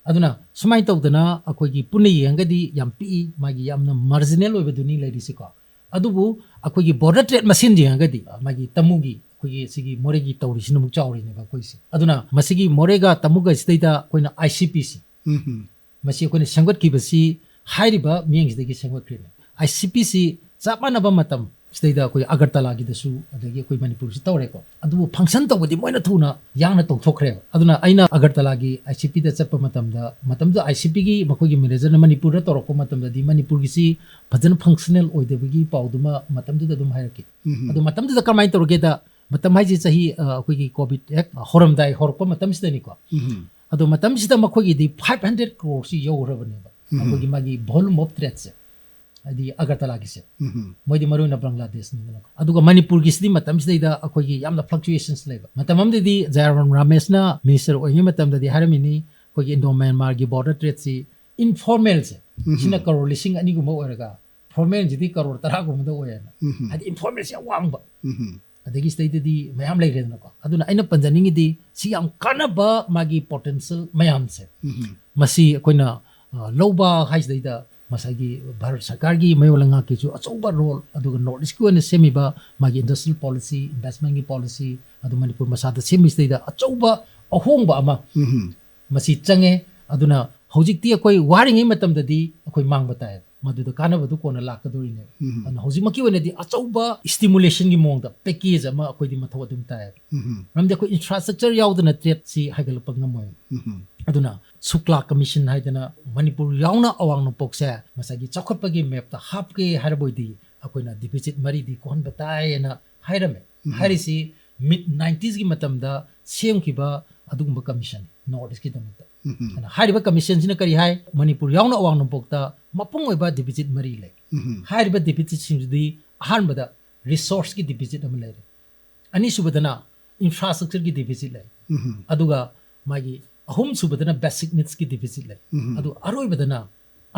ꯑꯗꯨꯅ ꯁꯨꯃꯥꯏꯅ ꯇꯧꯗꯅ ꯑꯩꯈꯣꯏꯒꯤ ꯄꯨꯟꯅ ꯌꯦꯡꯉꯒꯗꯤ ꯌꯥꯝ ꯄꯤꯛꯏ, ꯃꯥꯒꯤ ꯌꯥꯝꯅ ꯃꯥꯔꯖꯤꯅꯦꯜ ꯑꯣꯏꯕꯗꯨꯅꯤ ꯂꯩꯔꯤꯁꯤꯀꯣ꯫ ꯑꯗꯨꯕꯨ ꯑꯩꯈꯣꯏꯒꯤ ꯕꯣꯔꯗꯔ ꯇ꯭ꯔꯦꯗ ꯃꯁꯦꯟ ꯌꯦꯡꯉꯒꯗꯤ ꯃꯥꯒꯤ ꯇꯃꯨꯒꯤ ꯑꯩꯈꯣꯏꯒꯤ ꯁꯤꯒꯤ ꯃꯣꯔꯦꯒꯤ ꯇꯧꯔꯤꯁꯤꯅ ꯑꯃꯨꯛ ꯆꯥꯎꯔꯤꯅꯦꯕ ꯑꯩꯈꯣꯏꯁꯦ꯫ ꯑꯗꯨꯅ ꯃꯁꯤꯒꯤ ꯃꯣꯔꯦꯒ ꯇꯃꯨꯒ ꯁꯤꯗꯩꯗ ꯑꯩꯈꯣꯏꯅ ꯑꯥꯏ ꯁꯤ ꯄꯤꯁꯤ, ꯃꯁꯤ ꯑꯩꯈꯣꯏꯅ ꯁꯦꯝꯒꯠꯈꯤꯕꯁꯤ ꯍꯥꯏꯔꯤꯕ ꯃꯤꯠꯌꯦꯡꯁꯤꯗꯒꯤ ꯁꯦꯝꯒꯠꯈ꯭ꯔꯤꯅꯤ꯫ ꯑꯥꯏ ꯁꯤ ꯄꯤꯁꯤ ꯆꯞ ꯃꯥꯟꯅꯕ ꯃꯇꯝ ꯁꯤꯗꯩꯗ ꯑꯩꯈꯣꯏ ꯑꯒꯔꯇꯂꯥꯒꯤꯗꯁꯨ, ꯑꯗꯒꯤ ꯑꯩꯈꯣꯏ ꯃꯅꯤꯄꯨꯔꯁꯤ ꯇꯧꯔꯦꯀꯣ꯫ ꯑꯗꯨꯕꯨ ꯐꯪꯁꯟ ꯇꯧꯕꯗꯤ ꯃꯣꯏꯅ ꯊꯨꯅ ꯌꯥꯡꯅ ꯇꯧꯊꯣꯛꯈ꯭ꯔꯦꯕ꯫ ꯑꯗꯨꯅ ꯑꯩꯅ ꯑꯒꯔꯇꯂꯥꯒꯤ ꯑꯥꯏ ꯁꯤ ꯄꯤꯗ ꯆꯠꯄ ꯃꯇꯝꯗ, ꯃꯇꯝꯗꯨꯗ ꯑꯥꯏ ꯁꯤ ꯄꯤꯒꯤ ꯃꯈꯣꯏꯒꯤ ꯃꯦꯅꯦꯖꯔꯅ ꯃꯅꯤꯄꯨꯔꯗ ꯇꯧꯔꯛꯄ ꯃꯇꯝꯗꯗꯤ ꯃꯅꯤꯄꯨꯔꯒꯤꯁꯤ ꯐꯖꯅ ꯐꯪꯁꯅꯦꯜ ꯑꯣꯏꯗꯕꯒꯤ ꯄꯥꯎꯗꯨꯃ ꯃꯇꯝꯗꯨꯗ ꯑꯗꯨꯝ ꯍꯥꯏꯔꯛꯈꯤ꯫ ꯑꯗꯣ ꯃꯇꯝꯗꯨꯗ ꯀꯃꯥꯏꯅ ꯇꯧꯔꯒꯦꯗ, ꯃꯇꯝ ꯍꯥꯏꯁꯦ ꯆꯍꯤ, ꯑ, ꯑꯩꯈꯣꯏꯒꯤ ꯀꯣꯚꯤꯗ ꯍꯦꯛ ꯍꯧꯔꯝꯗꯥꯏ, ꯍꯧꯔꯛꯄ ꯃꯇꯝꯁꯤꯗꯅꯤꯀꯣ꯫ ꯑꯗꯣ ꯃꯇꯝꯁꯤꯗ ꯃꯈꯣꯏꯒꯤꯗꯤ ꯐꯥꯏꯚ ꯍꯟꯗ꯭ꯔꯦꯠ ꯀ꯭ꯔꯣꯔꯁꯤ ꯌꯧꯈ꯭ꯔꯕꯅꯦꯕ, ꯑꯩꯈꯣꯏꯒꯤ ꯃꯥꯒꯤ volume of tradeꯁꯦ꯫ ꯍꯥꯏꯗꯤ ꯑꯒꯔꯇꯂꯥꯒꯤꯁꯦ꯫ ꯎꯝ꯫ ꯃꯣꯏꯗꯤ ꯃꯔꯨ ꯑꯣꯏꯅ ꯕꯪꯒ꯭ꯂꯥꯗꯦꯁꯅꯤꯗꯅꯀꯣ꯫ ꯑꯗꯨꯒ ꯃꯅꯤꯄꯨꯔꯒꯤꯁꯤꯗꯤ ꯃꯇꯝꯁꯤꯗꯩꯗ ꯑꯩꯈꯣꯏꯒꯤ ꯌꯥꯝꯅ fluctuations ꯂꯩꯕ꯫ ꯃꯇꯝ ꯑꯃꯗꯗꯤ ꯖꯌꯔꯥꯝ ꯔꯥꯃꯦꯁꯅ minister ꯑꯣꯏꯔꯤꯉꯩ ꯃꯇꯝꯗꯗꯤ ꯍꯥꯏꯔꯝꯃꯤꯅꯤ, ꯑꯩꯈꯣꯏꯒꯤ Indo Myanmarꯒꯤ border tradeꯁꯤ informalꯁꯦ, ꯎꯝ꯫ ꯁꯤꯅ ꯀꯔꯣꯔ ꯂꯤꯁꯤꯡ ꯑꯅꯤꯒꯨꯝꯕ ꯑꯣꯏꯔꯒ, formalꯁꯤꯗꯤ ꯀꯔꯣꯔ ꯇꯔꯥꯒꯨꯝꯕꯗ ꯑꯣꯏꯌꯦꯅ꯫ ꯎꯝ꯫ ꯍꯥꯏꯗꯤ informalꯁꯤ ꯌꯥꯝ ꯋꯥꯡꯕ꯫ ꯎꯝ꯫ ꯑꯗꯒꯤ ꯁꯤꯗꯩꯗꯗꯤ ꯃꯌꯥꯝ ꯂꯩꯈ꯭ꯔꯦꯗꯅꯀꯣ꯫ ꯑꯗꯨꯅ ꯑꯩꯅ ꯄꯟꯖꯅꯤꯡꯉꯤꯗꯤ ꯁꯤ ꯌꯥꯝ ꯀꯥꯟꯅꯕ ꯃꯥꯒꯤ potential ꯃꯌꯥꯝꯁꯦ, ꯎꯝ꯫ ꯃꯁꯤ ꯑꯩꯈꯣꯏꯅ, ꯑ, ꯂꯧꯕ ꯍꯥꯏꯁꯤꯗꯩꯗ ꯉꯁꯥꯏꯒꯤ ꯚꯥꯔꯠ ꯁꯔꯀꯥꯔꯒꯤ ꯃꯌꯣꯜ ꯂꯩꯉꯥꯛꯀꯤꯁꯨ ꯑꯆꯧꯕ role, ꯑꯗꯨꯒ North Eastꯀꯤ ꯑꯣꯏꯅ ꯁꯦꯝꯃꯤꯕ ꯃꯥꯒꯤ industrial policy, investmentꯀꯤ policy, ꯑꯗꯨ ꯃꯅꯤꯄꯨꯔ ꯃꯁꯥꯗ ꯁꯦꯝꯃꯤꯁꯤꯗꯩꯗ ꯑꯆꯧꯕ ꯑꯍꯣꯡꯕ ꯑꯃ ꯎꯝ꯫ ꯃꯁꯤ ꯆꯪꯉꯦ꯫ ꯑꯗꯨꯅ ꯍꯧꯖꯤꯛꯇꯤ ꯑꯩꯈꯣꯏ ꯋꯥꯔꯤꯉꯩ ꯃꯇꯝꯗꯗꯤ ꯑꯩꯈꯣꯏ ꯃꯥꯡꯕ ꯇꯥꯏ, ꯃꯗꯨꯗ ꯀꯥꯟꯅꯕꯗꯨ ꯀꯣꯟꯅ ꯂꯥꯛꯀꯗꯣꯔꯤꯅꯦ꯫ ꯎꯝ꯫ ꯑꯗꯨꯅ ꯍꯧꯖꯤꯛꯃꯛꯀꯤ ꯑꯣꯏꯅꯗꯤ ꯑꯆꯧꯕ stimulationꯒꯤ ꯃꯑꯣꯡꯗ package ꯑꯃ ꯑꯩꯈꯣꯏꯗꯤ ꯃꯊꯧ ꯑꯗꯨꯝ ꯇꯥꯏ꯫ ꯎꯝ꯫ ꯃꯔꯝꯗꯤ ꯑꯩꯈꯣꯏ infrastructure ꯌꯥꯎꯗꯅ tradeꯁꯤ ꯍꯥꯏꯒꯠꯂꯛꯄ ꯉꯝꯃꯣꯏ꯫ ꯎꯝ꯫ ꯑꯗꯨꯅ ꯁꯨꯛꯂꯥ commission ꯍꯥꯏꯗꯅ ꯃꯅꯤꯄꯨꯔ ꯌꯥꯎꯅ ꯑꯋꯥꯡ ꯅꯣꯡꯄꯣꯛꯁꯦ ꯉꯁꯥꯏꯒꯤ ꯆꯥꯎꯈꯠꯄꯒꯤ mapꯇ ꯍꯥꯞꯀꯦ ꯍꯥꯏꯔꯕ ꯑꯣꯏꯗꯤ ꯑꯩꯈꯣꯏꯅ deficit ꯃꯔꯤꯗꯤ ꯀꯣꯛꯍꯟꯕ ꯇꯥꯏꯌꯦꯅ ꯍꯥꯏꯔꯝꯃꯦ꯫ ꯎꯝ꯫ ꯍꯥꯏꯔꯤꯁꯤ mid nineties ꯀꯤ ꯃꯇꯝꯗ ꯁꯦꯝꯈꯤꯕ ꯑꯗꯨꯒꯨꯝꯕ commissionꯅꯤ North Eastꯀꯤꯗꯃꯛꯇ꯫ ꯎꯝ꯫ ꯑꯗꯨꯅ ꯍꯥꯏꯔꯤꯕ commissionꯁꯤꯅ ꯀꯔꯤ ꯍꯥꯏ? ꯃꯅꯤꯄꯨꯔ ꯌꯥꯎꯅ ꯑꯋꯥꯡ ꯅꯣꯡꯄꯣꯛꯇ ꯃꯄꯨꯡ ꯑꯣꯏꯕ deficit ꯃꯔꯤ ꯂꯩ꯫ ꯎꯝ꯫ ꯍꯥꯏꯔꯤꯕ deficitꯁꯤꯡꯗꯨꯗꯤ ꯑꯍꯥꯟꯕꯗ resourceꯀꯤ deficit ꯑꯃ ꯂꯩꯔꯦ, ꯑꯅꯤꯁꯨꯕꯗꯅ infrastructureꯒꯤ deficit ꯂꯩ, ꯎꯝ꯫ ꯑꯗꯨꯒ ꯃꯥꯒꯤ ꯑꯍꯨꯝꯁꯨꯕꯗꯅ basic needsꯀꯤ deficit ꯂꯩ, ꯎꯝ꯫ ꯑꯗꯨ ꯑꯔꯣꯏꯕꯗꯅ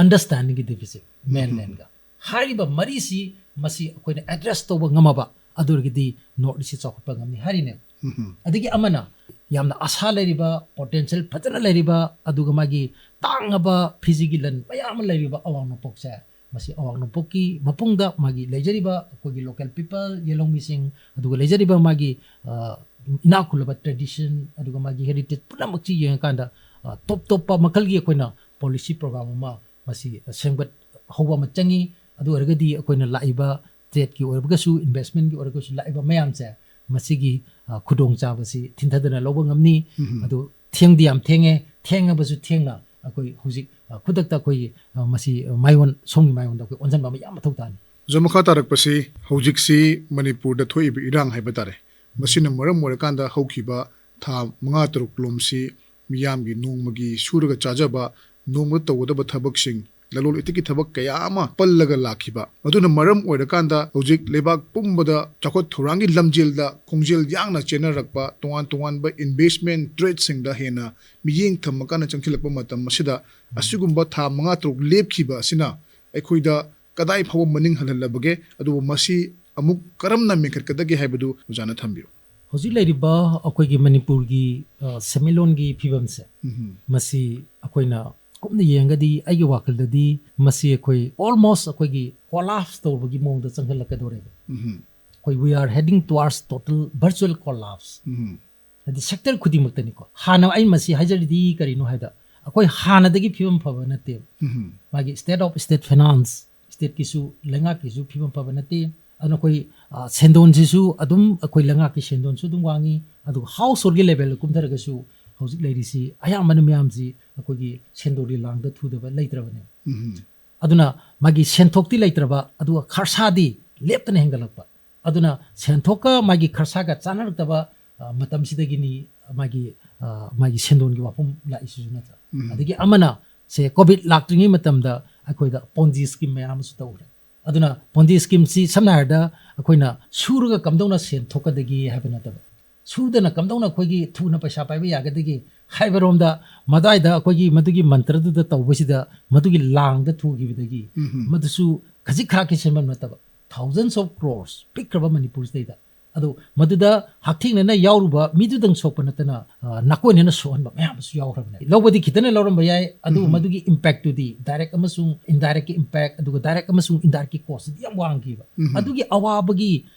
understandingꯒꯤ deficit, ꯎꯝ꯫ Mainlandꯒ꯫ ꯍꯥꯏꯔꯤꯕ ꯃꯔꯤꯁꯤ ꯃꯁꯤ ꯑꯩꯈꯣꯏꯅ address ꯇꯧꯕ ꯉꯝꯃꯕ ꯑꯗꯨ ꯑꯣꯏꯔꯒꯗꯤ North Eastꯁꯤ ꯆꯥꯎꯈꯠꯄ ꯉꯝꯅꯤ ꯍꯥꯏꯔꯤꯅꯦ꯫ ꯎꯝ꯫ ꯑꯗꯒꯤ ꯑꯃꯅ ꯌꯥꯝꯅ ꯑꯁꯥ ꯂꯩꯔꯤꯕ, potential ꯐꯖꯅ ꯂꯩꯔꯤꯕ, ꯑꯗꯨꯒ ꯃꯥꯒꯤ ꯇꯥꯡꯉꯕ ꯐꯤꯖꯤꯒꯤ ꯂꯟ ꯃꯌꯥꯝ ꯑꯃ ꯂꯩꯔꯤꯕ ꯑꯋꯥꯡ ꯅꯣꯡꯄꯣꯛꯁꯦ, ꯃꯁꯤ ꯑꯋꯥꯡ ꯅꯣꯡꯄꯣꯛꯀꯤ ꯃꯄꯨꯡꯗ ꯃꯥꯒꯤ ꯂꯩꯖꯔꯤꯕ ꯑꯩꯈꯣꯏꯒꯤ local people, ꯌꯦꯜꯍꯧꯃꯤꯁꯤꯡ, ꯑꯗꯨꯒ ꯂꯩꯖꯔꯤꯕ ꯃꯥꯒꯤ, ꯑ, ꯏꯅꯥꯛ ꯈꯨꯜꯂꯕ tradition, ꯑꯗꯨꯒ ꯃꯥꯒꯤ heritage ꯄꯨꯝꯅꯃꯛꯁꯤ ꯌꯦꯡꯉꯀꯥꯟꯗ, ꯑ, ꯇꯣꯞ ꯇꯣꯞꯄ ꯃꯈꯜꯒꯤ ꯑꯩꯈꯣꯏꯅ policy program ꯑꯃ ꯃꯁꯤ ꯁꯦꯝꯒꯠ ꯍꯧꯕ ꯑꯃ ꯆꯪꯉꯤ꯫ ꯑꯗꯨ ꯑꯣꯏꯔꯒꯗꯤ ꯑꯩꯈꯣꯏꯅ ꯂꯥꯛꯏꯕ tradeꯀꯤ ꯑꯣꯏꯔꯒꯁꯨ, investmentꯀꯤ ꯑꯣꯏꯔꯒꯁꯨ ꯂꯥꯛꯏꯕ ꯃꯌꯥꯝꯁꯦ ꯃꯁꯤꯒꯤ, ꯑ, ꯈꯨꯗꯣꯡꯆꯥꯕꯁꯤ ꯊꯤꯟꯊꯗꯅ ꯂꯧꯕ ꯉꯝꯅꯤ꯫ ꯎꯝ꯫ ꯑꯗꯨ ꯊꯦꯡꯗꯤ ꯌꯥꯝ ꯊꯦꯡꯉꯦ, ꯊꯦꯡꯉꯕꯁꯨ ꯊꯦꯡꯅ ꯑꯩꯈꯣꯏ ꯍꯧꯖꯤꯛ, ꯑ, ꯈꯨꯗꯛꯇ ꯑꯩꯈꯣꯏꯒꯤ, ꯑ, ꯃꯁꯤ, ꯑ, ꯃꯥꯏꯌꯣꯟ, ꯁꯣꯝꯒꯤ ꯃꯥꯏꯌꯣꯟꯗ ꯑꯩꯈꯣꯏ ꯑꯣꯟꯁꯤꯟꯕ ꯑꯃ ꯌꯥꯝ ꯃꯊꯧ ꯇꯥꯅꯤ꯫ ꯑꯣꯖꯥ, ꯃꯈꯥ ꯇꯥꯔꯛꯄꯁꯤ ꯍꯧꯖꯤꯛꯁꯤ ꯃꯅꯤꯄꯨꯔꯗ ꯊꯣꯛꯏꯕ ꯏꯔꯥꯡ ꯍꯥꯏꯕ ꯇꯥꯔꯦ, ꯃꯁꯤꯅ ꯃꯔꯝ ꯑꯣꯏꯔꯀꯥꯟꯗ ꯍꯧꯈꯤꯕ ꯊꯥ ꯃꯉꯥ ꯇꯔꯨꯛ ꯂꯣꯝꯁꯤ ꯃꯤꯌꯥꯝꯒꯤ ꯅꯣꯡꯃꯒꯤ ꯁꯨꯔꯒ ꯆꯥꯖꯕ, ꯅꯣꯡꯃꯗ ꯇꯧꯒꯗꯕ ꯊꯕꯛꯁꯤꯡ, ꯂꯂꯣꯟ ꯏꯇꯤꯛꯀꯤ ꯊꯕꯛ ꯀꯌꯥ ꯑꯃ ꯄꯜꯂꯒ ꯂꯥꯛꯈꯤꯕ, ꯃꯗꯨꯅ ꯃꯔꯝ ꯑꯣꯏꯔꯀꯥꯟꯗ ꯍꯧꯖꯤꯛ ꯂꯩꯕꯥꯛ ꯄꯨꯝꯕꯗ ꯆꯥꯎꯈꯠ ꯊꯧꯔꯥꯡꯒꯤ ꯂꯝꯖꯦꯜꯗ ꯈꯣꯡꯖꯦꯜ ꯌꯥꯡꯅ ꯆꯦꯟꯅꯔꯛꯄ, ꯇꯣꯉꯥꯟ ꯇꯣꯉꯥꯟꯕ investment tradeꯁꯤꯡꯗ ꯍꯦꯟꯅ ꯃꯤꯠꯌꯦꯡ ꯊꯝꯃꯀꯥꯟꯗ ꯆꯪꯁꯤꯜꯂꯛꯄ ꯃꯇꯝ ꯑꯁꯤꯗ, ꯑꯁꯤꯒꯨꯝꯕ ꯊꯥ ꯃꯉꯥ ꯇꯔꯨꯛ ꯂꯦꯞꯈꯤꯕ ꯑꯁꯤꯅ ꯑꯩꯈꯣꯏꯗ ꯀꯗꯥꯏ ꯐꯥꯎꯕ ꯃꯅꯤꯡ ꯍꯜꯍꯜꯂꯕꯒꯦ, ꯑꯗꯨꯕꯨ ꯃꯁꯤ ꯑꯃꯨꯛ ꯀꯔꯝꯅ ꯃꯦꯟꯈꯠꯀꯗꯒꯦ ꯍꯥꯏꯕꯗꯨ ꯑꯣꯖꯥꯅ ꯊꯝꯕꯤꯌꯨ꯫ ꯍꯧꯖꯤꯛ ꯂꯩꯔꯤꯕ ꯑꯩꯈꯣꯏꯒꯤ ꯃꯅꯤꯄꯨꯔꯒꯤ, ꯑ, ꯁꯦꯟꯃꯤꯠꯂꯣꯟꯒꯤ ꯐꯤꯕꯝꯁꯦ, ꯎꯝ꯫ ꯃꯁꯤ ꯑꯩꯈꯣꯏꯅ ꯀꯨꯞꯅ ꯌꯦꯡꯉꯒꯗꯤ, ꯑꯩꯒꯤ ꯋꯥꯈꯜꯗꯗꯤ ꯃꯁꯤ ꯑꯩꯈꯣꯏ almost ꯑꯩꯈꯣꯏꯒꯤ collapse ꯇꯧꯕꯒꯤ ꯃꯑꯣꯡꯗ ꯆꯪꯁꯤꯜꯂꯛꯀꯗꯧꯔꯦꯕ꯫ ꯎꯝ꯫ ꯑꯩꯈꯣꯏ we are heading towards total virtual collapse꯫ ꯎꯝ꯫ ꯍꯥꯏꯗꯤ sector ꯈꯨꯗꯤꯡꯃꯛꯇꯅꯤꯀꯣ꯫ ꯍꯥꯟꯅ ꯑꯩ ꯃꯁꯤ ꯍꯥꯏꯖꯔꯤꯗꯤ ꯀꯔꯤꯅꯣ ꯍꯥꯏꯗ, ꯑꯩꯈꯣꯏ ꯍꯥꯟꯅꯗꯒꯤ ꯐꯤꯕꯝ ꯐꯕ ꯅꯠꯇꯦꯕ꯫ ꯎꯝ꯫ ꯃꯥꯒꯤ state of state finance, stateꯀꯤꯁꯨ, ꯂꯩꯉꯥꯛꯀꯤꯁꯨ ꯐꯤꯕꯝ ꯐꯕ ꯅꯠꯇꯦ꯫ ꯑꯗꯨꯅ ꯑꯩꯈꯣꯏ, ꯑ, ꯁꯦꯟꯗꯣꯟꯁꯤꯁꯨ ꯑꯗꯨꯝ, ꯑꯩꯈꯣꯏ ꯂꯩꯉꯥꯛꯀꯤ ꯁꯦꯟꯗꯣꯟꯁꯨ ꯑꯗꯨꯝ ꯋꯥꯡꯉꯤ, ꯑꯗꯨꯒ householdꯀꯤ levelꯗ ꯀꯨꯝꯊꯔꯒꯁꯨ ꯍꯧꯖꯤꯛ ꯂꯩꯔꯤꯁꯤ ꯑꯌꯥꯝꯕꯅ ꯃꯌꯥꯝꯁꯤ ꯑꯩꯈꯣꯏꯒꯤ ꯁꯦꯟꯗꯣꯟꯒꯤ ꯂꯥꯡꯗ ꯊꯨꯗꯕ ꯂꯩꯇ꯭ꯔꯕꯅꯦꯕ꯫ ꯎꯝ꯫ ꯑꯗꯨꯅ ꯃꯥꯒꯤ ꯁꯦꯟꯊꯣꯛꯇꯤ ꯂꯩꯇ꯭ꯔꯕ, ꯑꯗꯨꯒ ꯈꯔꯁꯥꯗꯤ ꯂꯦꯞꯇꯅ ꯍꯦꯟꯒꯠꯂꯛꯄ꯫ ꯑꯗꯨꯅ ꯁꯦꯟꯊꯣꯛꯀ ꯃꯥꯒꯤ ꯈꯔꯁꯥꯒ ꯆꯥꯅꯔꯛꯇꯕ, ꯑ, ꯃꯇꯝꯁꯤꯗꯒꯤꯅꯤ ꯃꯥꯒꯤ, ꯑ, ꯃꯥꯒꯤ ꯁꯦꯟꯗꯣꯟꯒꯤ ꯋꯥꯐꯝ ꯂꯥꯛꯏꯁꯤꯁꯨ, ꯅꯠꯇ꯭ꯔꯥ? ꯎꯝ꯫ ꯑꯗꯒꯤ ꯑꯃꯅ ꯁꯦ COVID ꯂꯥꯛꯇ꯭ꯔꯤꯉꯩ ꯃꯇꯝꯗ ꯑꯩꯈꯣꯏꯗ Ponzi scheme ꯃꯌꯥꯝ ꯑꯃꯁꯨ ꯇꯧꯈ꯭ꯔꯦ꯫ ꯑꯗꯨꯅ Ponzi schemeꯁꯤ ꯁꯝꯅ ꯍꯥꯏꯔꯕꯗ ꯑꯩꯈꯣꯏꯅ ꯁꯨꯔꯒ ꯀꯝꯗꯧꯅ ꯁꯦꯟ ꯊꯣꯛꯀꯗꯒꯦ ꯍꯥꯏꯕ ꯅꯠꯇꯕ, ꯁꯨꯗꯅ ꯀꯝꯗꯧꯅ ꯑꯩꯈꯣꯏꯒꯤ ꯊꯨꯅ ꯄꯩꯁꯥ ꯄꯥꯏꯕ ꯌꯥꯒꯗꯒꯦ ꯍꯥꯏꯕꯔꯣꯝꯗ, ꯃꯗꯥꯏꯗ ꯑꯩꯈꯣꯏꯒꯤ ꯃꯗꯨꯒꯤ ꯃꯟꯇ꯭ꯔꯗꯨꯗ ꯇꯧꯕꯁꯤꯗ ꯃꯗꯨꯒꯤ ꯂꯥꯡꯗ ꯊꯨꯈꯤꯕꯗꯒꯤ, ꯎꯝ꯫ ꯃꯗꯨꯁꯨ ꯈꯖꯤꯛ ꯈꯔꯥꯛꯀꯤ ꯁꯦꯟꯐꯝ ꯅꯠꯇꯕ, thousands of crores ꯄꯤꯛꯈ꯭ꯔꯕ ꯃꯅꯤꯄꯨꯔꯁꯤꯗꯩꯗ꯫ ꯑꯗꯣ ꯃꯗꯨꯗ ꯍꯛꯊꯦꯡꯅꯅ ꯌꯥꯎꯔꯨꯕ ꯃꯤꯗꯨꯗꯪ ꯁꯣꯛꯄ ꯅꯠꯇꯅ, ꯑ, ꯅꯥꯀꯣꯏꯅꯅ ꯁꯣꯛꯍꯟꯕ ꯃꯌꯥꯝ ꯑꯃꯁꯨ ꯌꯥꯎꯈ꯭ꯔꯕꯅꯦ꯫ ꯂꯧꯕꯗꯤ ꯈꯤꯇꯅ ꯂꯧꯔꯝꯕ ꯌꯥꯏ, ꯑꯗꯨꯕꯨ ꯎꯝ꯫ ꯃꯗꯨꯒꯤ impactꯇꯨꯗꯤ direct ꯑꯃꯁꯨꯡ indirectꯀꯤ impact, ꯑꯗꯨꯒ direct ꯑꯃꯁꯨꯡ indirectꯀꯤ costꯇꯨꯗꯤ ꯌꯥꯝ ꯋꯥꯡꯈꯤꯕ꯫ ꯎꯝ꯫ ꯑꯗꯨꯒꯤ ꯑꯋꯥꯕꯒꯤ,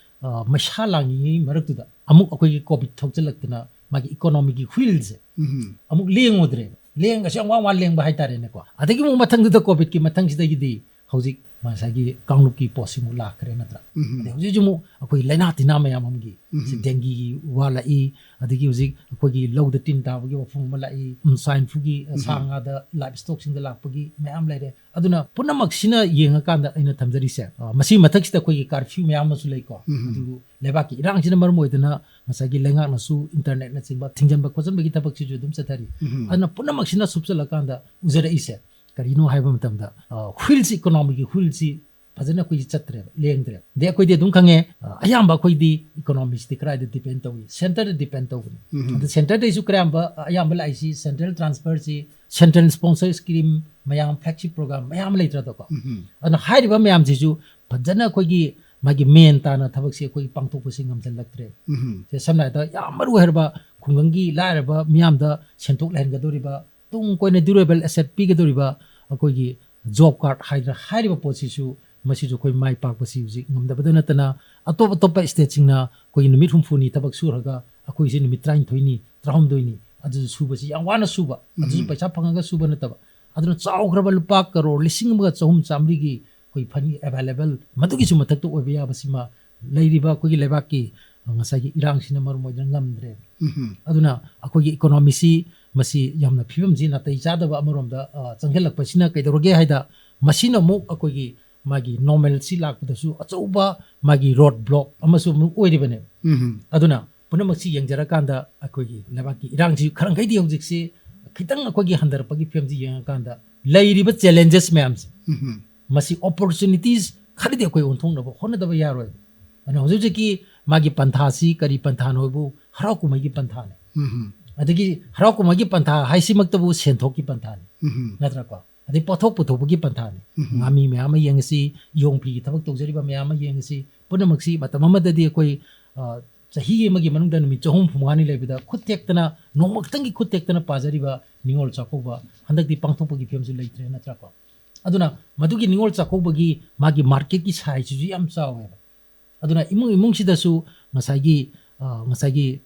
ꯑ, ꯃꯩꯁꯥ ꯂꯥꯡꯉꯤꯉꯩ ꯃꯔꯛꯇꯨꯗ ꯑꯃꯨꯛ ꯑꯩꯈꯣꯏꯒꯤ COVID ꯊꯣꯛꯆꯜꯂꯛꯇꯅ ꯃꯥꯒꯤ economyꯒꯤ wheelꯁꯦ ꯎꯝ꯫ ꯑꯃꯨꯛ ꯂꯦꯡꯉꯨꯗ꯭ꯔꯦꯕ꯫ ꯂꯦꯡꯉꯁꯨ ꯌꯥꯝ ꯋꯥ ꯋꯥ ꯂꯦꯡꯕ ꯍꯥꯏꯇꯥꯔꯦꯅꯦꯀꯣ꯫ ꯑꯗꯒꯤ ꯑꯃꯨꯛ ꯃꯊꯪꯗꯨꯗ COVIDꯀꯤ ꯃꯊꯪꯁꯤꯗꯒꯤꯗꯤ ꯍꯧꯖꯤꯛ ꯉꯁꯥꯏꯒꯤ ꯀꯥꯡꯂꯨꯞꯀꯤ ꯄꯣꯠꯁꯤꯃꯨꯛ ꯂꯥꯛꯈ꯭ꯔꯦ, ꯅꯠꯇ꯭ꯔꯥ? ꯎꯝ꯫ ꯑꯗꯩ ꯍꯧꯖꯤꯛ ꯍꯧꯖꯤꯛ ꯑꯃꯨꯛ ꯑꯩꯈꯣꯏ ꯂꯥꯏꯅꯥ ꯇꯤꯟꯅꯥ ꯃꯌꯥꯝ ꯑꯃꯒꯤ, ꯎꯝ꯫ ꯁꯤ dengueꯒꯤ ꯋꯥ ꯂꯥꯛꯏ, ꯑꯗꯒꯤ ꯍꯧꯖꯤꯛ ꯑꯩꯈꯣꯏꯒꯤ ꯂꯧꯗ ꯇꯤꯟ ꯇꯥꯕꯒꯤ ꯋꯥꯐꯝ ꯑꯃ ꯂꯥꯛꯏ, ꯎꯝ, swine flueꯒꯤ, ꯎꯝ꯫ ꯁꯥ ꯉꯥꯗ, livestockꯁꯤꯡꯗ ꯂꯥꯛꯄꯒꯤ ꯃꯌꯥꯝ ꯂꯩꯔꯦ꯫ ꯑꯗꯨꯅ ꯄꯨꯝꯅꯃꯛꯁꯤꯅ ꯌꯦꯡꯉꯀꯥꯟꯗ ꯑꯩꯅ ꯊꯝꯖꯔꯤꯁꯦ, ꯑ, ꯃꯁꯤ ꯃꯊꯛꯁꯤꯗ ꯑꯩꯈꯣꯏꯒꯤ curfew ꯃꯌꯥꯝ ꯑꯃꯁꯨ ꯂꯩꯀꯣ꯫ ꯎꯝ꯫ ꯑꯗꯨꯕꯨ ꯂꯩꯕꯥꯛꯀꯤ ꯏꯔꯥꯡꯁꯤꯅ ꯃꯔꯝ ꯑꯣꯏꯗꯅ ꯉꯁꯥꯏꯒꯤ ꯂꯩꯉꯥꯛꯅꯁꯨ internetꯅꯆꯤꯡꯕ ꯊꯤꯡꯖꯤꯟꯕ ꯈꯣꯠꯆꯤꯟꯕꯒꯤ ꯊꯕꯛꯁꯤꯁꯨ ꯑꯗꯨꯝ ꯆꯠꯊꯔꯤ꯫ ꯎꯝ꯫ ꯑꯗꯨꯅ ꯄꯨꯝꯅꯃꯛꯁꯤꯅ ꯁꯨꯞꯆꯜꯂꯀꯥꯟꯗ ꯎꯖꯔꯛꯏꯁꯦ, ꯀꯔꯤꯅꯣ ꯍꯥꯏꯕ ꯃꯇꯝꯗ, ꯑ, wheelꯁꯤ, economyꯒꯤ wheelꯁꯤ ꯐꯖꯅ ꯑꯩꯈꯣꯏꯒꯤ ꯆꯠꯇ꯭ꯔꯦꯕ, ꯂꯦꯡꯗ꯭ꯔꯦꯕ꯫ ꯑꯗꯩ ꯑꯩꯈꯣꯏꯗꯤ ꯑꯗꯨꯝ ꯈꯪꯉꯦ, ꯑ, ꯑꯌꯥꯝꯕ ꯑꯩꯈꯣꯏꯗꯤ economyꯁꯤꯗꯤ ꯀꯗꯥꯏꯗ depend ꯇꯧꯏ? Centreꯗ depend ꯇꯧꯕꯅꯤ꯫ ꯎꯝ꯫ ꯑꯗ centreꯗꯩꯁꯨ ꯀꯌꯥꯝꯕ, ꯑꯌꯥꯝꯕ ꯂꯥꯛꯏꯁꯤ central transferꯁꯤ, central sponsor scheme ꯃꯌꯥꯝ, flagship program ꯃꯌꯥꯝ ꯂꯩꯇ꯭ꯔꯗꯀꯣ? ꯎꯝ꯫ ꯑꯗꯨꯅ ꯍꯥꯏꯔꯤꯕ ꯃꯌꯥꯝꯁꯤꯁꯨ ꯐꯖꯅ ꯑꯩꯈꯣꯏꯒꯤ ꯃꯥꯒꯤ main ꯇꯥꯅ ꯊꯕꯛꯁꯤ ꯑꯩꯈꯣꯏ ꯄꯥꯡꯊꯣꯛꯄꯁꯤ ꯉꯝꯁꯤꯜꯂꯛꯇ꯭ꯔꯦ꯫ ꯎꯝ꯫ ꯁꯦ, ꯁꯝꯅ ꯍꯥꯏꯔꯕꯗ, ꯌꯥꯝ ꯃꯔꯨ ꯑꯣꯏꯔꯕ ꯈꯨꯡꯒꯪꯒꯤ ꯂꯥꯏꯔꯕ ꯃꯤꯌꯥꯝꯗ ꯁꯦꯟꯊꯣꯛ ꯂꯩꯍꯟꯒꯗꯧꯔꯤꯕ, ꯇꯨꯡ ꯀꯣꯏꯅ durable asset ꯄꯤꯒꯗꯧꯔꯤꯕ ꯑꯩꯈꯣꯏꯒꯤ job card ꯍꯥꯏꯗꯅ ꯍꯥꯏꯔꯤꯕ ꯄꯣꯠꯁꯤꯁꯨ, ꯃꯁꯤꯁꯨ ꯑꯩꯈꯣꯏ ꯃꯥꯏ ꯄꯥꯛꯄꯁꯤ ꯍꯧꯖꯤꯛ ꯉꯝꯗꯕꯗ ꯅꯠꯇꯅ, ꯑꯇꯣꯞ ꯑꯇꯣꯞꯄ stateꯁꯤꯡꯅ ꯑꯩꯈꯣꯏꯒꯤ ꯅꯨꯃꯤꯠ ꯍꯨꯝꯐꯨꯅꯤ ꯊꯕꯛ ꯁꯨꯔꯒ ꯑꯩꯈꯣꯏꯁꯦ ꯅꯨꯃꯤꯠ ꯇꯔꯥꯅꯤꯊꯣꯏꯅꯤ, ꯇꯔꯥꯍꯨꯝꯗꯣꯏꯅꯤ ꯑꯗꯨꯁꯨ ꯁꯨꯕꯁꯤ ꯌꯥꯝ ꯋꯥꯅ ꯁꯨꯕ, ꯑꯗꯨꯁꯨ ꯎꯝ꯫ ꯄꯩꯁꯥ ꯐꯪꯉꯒ ꯁꯨꯕ ꯅꯠꯇꯕ, ꯑꯗꯨꯅ ꯆꯥꯎꯈ꯭ꯔꯕ ꯂꯨꯄꯥ ꯀꯔꯣꯔ ꯂꯤꯁꯤꯡ ꯑꯃꯒ ꯆꯍꯨꯝ ꯆꯥꯃꯔꯤꯒꯤ ꯑꯩꯈꯣꯏ fund available, ꯃꯗꯨꯒꯤꯁꯨ ꯃꯊꯛꯇ ꯑꯣꯏꯕ ꯌꯥꯕꯁꯤꯃ ꯂꯩꯔꯤꯕ ꯑꯩꯈꯣꯏꯒꯤ ꯂꯩꯕꯥꯛꯀꯤ, ꯑ, ꯉꯁꯥꯏꯒꯤ ꯏꯔꯥꯡꯁꯤꯅ ꯃꯔꯝ ꯑꯣꯏꯗꯨꯅ ꯉꯝꯗ꯭ꯔꯦ꯫ ꯎꯝ꯫ ꯑꯗꯨꯅ ꯑꯩꯈꯣꯏꯒꯤ economyꯁꯤ ꯃꯁꯤ ꯌꯥꯝꯅ ꯐꯤꯕꯝꯁꯤ ꯅꯥꯇꯩ ꯆꯥꯗꯕ ꯑꯃꯔꯣꯝꯗ, ꯑ, ꯆꯪꯁꯤꯜꯂꯛꯄꯁꯤꯅ ꯀꯩꯗꯧꯔꯒꯦ ꯍꯥꯏꯗ, ꯃꯁꯤꯅ ꯑꯃꯨꯛ ꯑꯩꯈꯣꯏꯒꯤ ꯃꯥꯒꯤ normalcy ꯂꯥꯛꯄꯗꯁꯨ ꯑꯆꯧꯕ ꯃꯥꯒꯤ road block ꯑꯃꯁꯨ ꯑꯃꯨꯛ ꯑꯣꯏꯔꯤꯕꯅꯦ꯫ ꯎꯝ꯫ ꯑꯗꯨꯅ ꯄꯨꯝꯅꯃꯛꯁꯤ ꯌꯦꯡꯖꯔꯀꯥꯟꯗ ꯑꯩꯈꯣꯏꯒꯤ ꯂꯩꯕꯥꯛꯀꯤ ꯏꯔꯥꯡꯁꯤ ꯈꯔ ꯃꯈꯩꯗꯤ ꯍꯧꯖꯤꯛꯁꯤ ꯈꯤꯇꯪ ꯑꯩꯈꯣꯏꯒꯤ ꯍꯟꯊꯔꯛꯄꯒꯤ ꯐꯤꯕꯝꯁꯤ ꯌꯦꯡꯉꯀꯥꯟꯗ ꯂꯩꯔꯤꯕ challenges ꯃꯌꯥꯝꯁꯦ ꯎꯝ꯫ ꯃꯁꯤ opportunities ꯈꯔꯗꯤ ꯑꯩꯈꯣꯏ ꯑꯣꯟꯊꯣꯛꯅꯕ ꯍꯣꯠꯅꯗꯕ ꯌꯥꯔꯣꯏ꯫ ꯑꯗꯨꯅ ꯍꯧꯖꯤꯛ ꯍꯧꯖꯤꯛꯀꯤ ꯃꯥꯒꯤ ꯄꯟꯊꯥꯁꯤ ꯀꯔꯤ ꯄꯟꯊꯥꯅꯣ ꯍꯥꯏꯕꯨ ꯍꯔꯥꯎ ꯀꯨꯝꯍꯩꯒꯤ ꯄꯟꯊꯥꯅꯤ꯫ ꯎꯝ꯫ ꯑꯗꯒꯤ ꯍꯔꯥꯎ ꯀꯨꯝꯍꯩꯒꯤ ꯄꯟꯊꯥ ꯍꯥꯏꯁꯤꯃꯛꯇꯕꯨ ꯁꯦꯟꯊꯣꯛꯀꯤ ꯄꯟꯊꯥꯅꯤ꯫ ꯎꯝ꯫ ꯅꯠꯇ꯭ꯔꯀꯣ? ꯑꯗꯩ ꯄꯣꯠꯊꯣꯛ ꯄꯨꯊꯣꯛꯄꯒꯤ ꯄꯟꯊꯥꯅꯤ꯫ ꯎꯝ꯫ ꯉꯥꯃꯤ ꯃꯌꯥꯝ ꯑꯃ ꯌꯦꯡꯉꯁꯤ, ꯏꯌꯣꯡ ꯐꯤꯒꯤ ꯊꯕꯛ ꯇꯧꯖꯔꯤꯕ ꯃꯌꯥꯝ ꯑꯃ ꯌꯦꯡꯉꯁꯤ, ꯄꯨꯝꯅꯃꯛꯁꯤ ꯃꯇꯝ ꯑꯃꯗꯗꯤ ꯑꯩꯈꯣꯏ, ꯑ, ꯆꯍꯤ ꯑꯃꯒꯤ ꯃꯅꯨꯡꯗ ꯅꯨꯃꯤꯠ ꯆꯍꯨꯝ ꯍꯨꯝꯐꯨ ꯃꯉꯥꯅꯤ ꯂꯩꯕꯗ ꯈꯨꯠ ꯊꯦꯛꯇꯅ, ꯅꯣꯡꯃ ꯈꯛꯇꯪꯒꯤ ꯈꯨꯠ ꯊꯦꯛꯇꯅ ꯄꯥꯖꯔꯤꯕ ꯅꯤꯉꯣꯜ ꯆꯥꯛꯀꯧꯕ ꯍꯟꯗꯛꯇꯤ ꯄꯥꯡꯊꯣꯛꯄꯒꯤ ꯐꯤꯕꯝꯁꯨ ꯂꯩꯇ꯭ꯔꯦ, ꯅꯠꯇ꯭ꯔꯀꯣ? ꯑꯗꯨꯅ ꯃꯗꯨꯒꯤ ꯅꯤꯉꯣꯜ ꯆꯥꯛꯀꯧꯕꯒꯤ ꯃꯥꯒꯤ marketꯀꯤ sizeꯁꯤꯁꯨ ꯌꯥꯝ ꯆꯥꯎꯋꯦꯕ꯫ ꯑꯗꯨꯅ ꯏꯃꯨꯡ ꯏꯃꯨꯡꯁꯤꯗꯁꯨ ꯉꯁꯥꯏꯒꯤ, ꯑ, ꯉꯁꯥꯏꯒꯤ,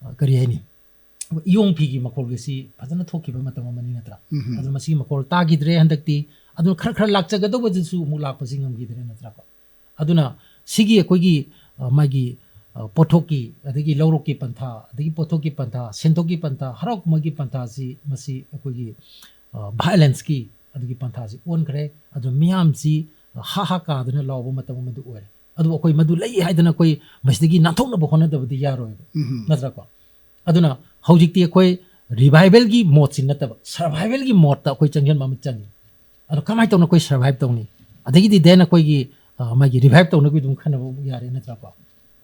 ꯑ, ꯀꯔꯤ ꯍꯥꯏꯅꯤ, ꯏꯌꯣꯡ ꯐꯤꯒꯤ ꯃꯈꯣꯜꯒꯁꯤ ꯐꯖꯅ ꯊꯣꯛꯈꯤꯕ ꯃꯇꯝ ꯑꯃꯅꯤ, ꯅꯠꯇ꯭ꯔꯥ? ꯎꯝ꯫ ꯑꯗꯨ ꯃꯁꯤꯒꯤ ꯃꯈꯣꯜ ꯇꯥꯈꯤꯗ꯭ꯔꯦ ꯍꯟꯗꯛꯇꯤ꯫ ꯑꯗꯨꯅ ꯈꯔ ꯈꯔ ꯂꯥꯛꯆꯒꯗꯧꯕꯗꯨꯁꯨ ꯑꯃꯨꯛ ꯂꯥꯛꯄꯁꯤ ꯉꯝꯈꯤꯗ꯭ꯔꯦ, ꯅꯠꯇ꯭ꯔꯥꯀꯣ? ꯑꯗꯨꯅ ꯁꯤꯒꯤ ꯑꯩꯈꯣꯏꯒꯤ, ꯑ, ꯃꯥꯒꯤ, ꯑ, ꯄꯣꯠꯊꯣꯛꯀꯤ, ꯑꯗꯒꯤ ꯂꯧꯔꯣꯛꯀꯤ ꯄꯟꯊꯥ, ꯑꯗꯒꯤ ꯄꯣꯠꯊꯣꯛꯀꯤ ꯄꯟꯊꯥ, ꯁꯦꯟꯊꯣꯛꯀꯤ ꯄꯟꯊꯥ, ꯍꯔꯥꯎ ꯀꯨꯝꯍꯩꯒꯤ ꯄꯟꯊꯥꯁꯤ ꯃꯁꯤ ꯑꯩꯈꯣꯏꯒꯤ, ꯑ, violenceꯀꯤ ꯑꯗꯨꯒꯤ ꯄꯟꯊꯥꯁꯤ ꯑꯣꯟꯈ꯭ꯔꯦ꯫ ꯑꯗꯨ ꯃꯤꯌꯥꯝꯁꯤ ꯍꯥ ꯍꯥ ꯀꯥꯗꯅ ꯂꯥꯎꯕ ꯃꯇꯝ ꯑꯃꯗꯤ ꯑꯣꯏꯔꯦ꯫ ꯑꯗꯨꯕꯨ ꯑꯩꯈꯣꯏ ꯃꯗꯨ ꯂꯩ ꯍꯥꯏꯗꯅ ꯑꯩꯈꯣꯏ ꯃꯁꯤꯗꯒꯤ ꯅꯥꯟꯊꯣꯛꯅꯕ ꯍꯣꯠꯅꯗꯕꯗꯤ ꯌꯥꯔꯣꯏꯕ꯫ ꯎꯝ꯫ ꯅꯠꯇ꯭ꯔꯀꯣ? ꯑꯗꯨꯅ ꯍꯧꯖꯤꯛꯇꯤ ꯑꯩꯈꯣꯏ revivalꯒꯤ modeꯁꯤ ꯅꯠꯇꯕ survivalꯒꯤ modeꯇ ꯑꯩꯈꯣꯏ ꯆꯪꯁꯤꯟꯕ ꯑꯃ ꯆꯪꯉꯤ꯫ ꯑꯗꯣ ꯀꯃꯥꯏꯅ ꯇꯧꯅ ꯑꯩꯈꯣꯏ survive ꯇꯧꯅꯤ? ꯑꯗꯒꯤꯗꯤ then ꯑꯩꯈꯣꯏꯒꯤ, ꯑ, ꯃꯥꯒꯤ revive ꯇꯧꯅꯕꯒꯤ ꯑꯗꯨꯝ ꯈꯟꯅꯕ ꯑꯃꯨꯛ ꯌꯥꯔꯦ, ꯅꯠꯇ꯭ꯔꯥꯀꯣ?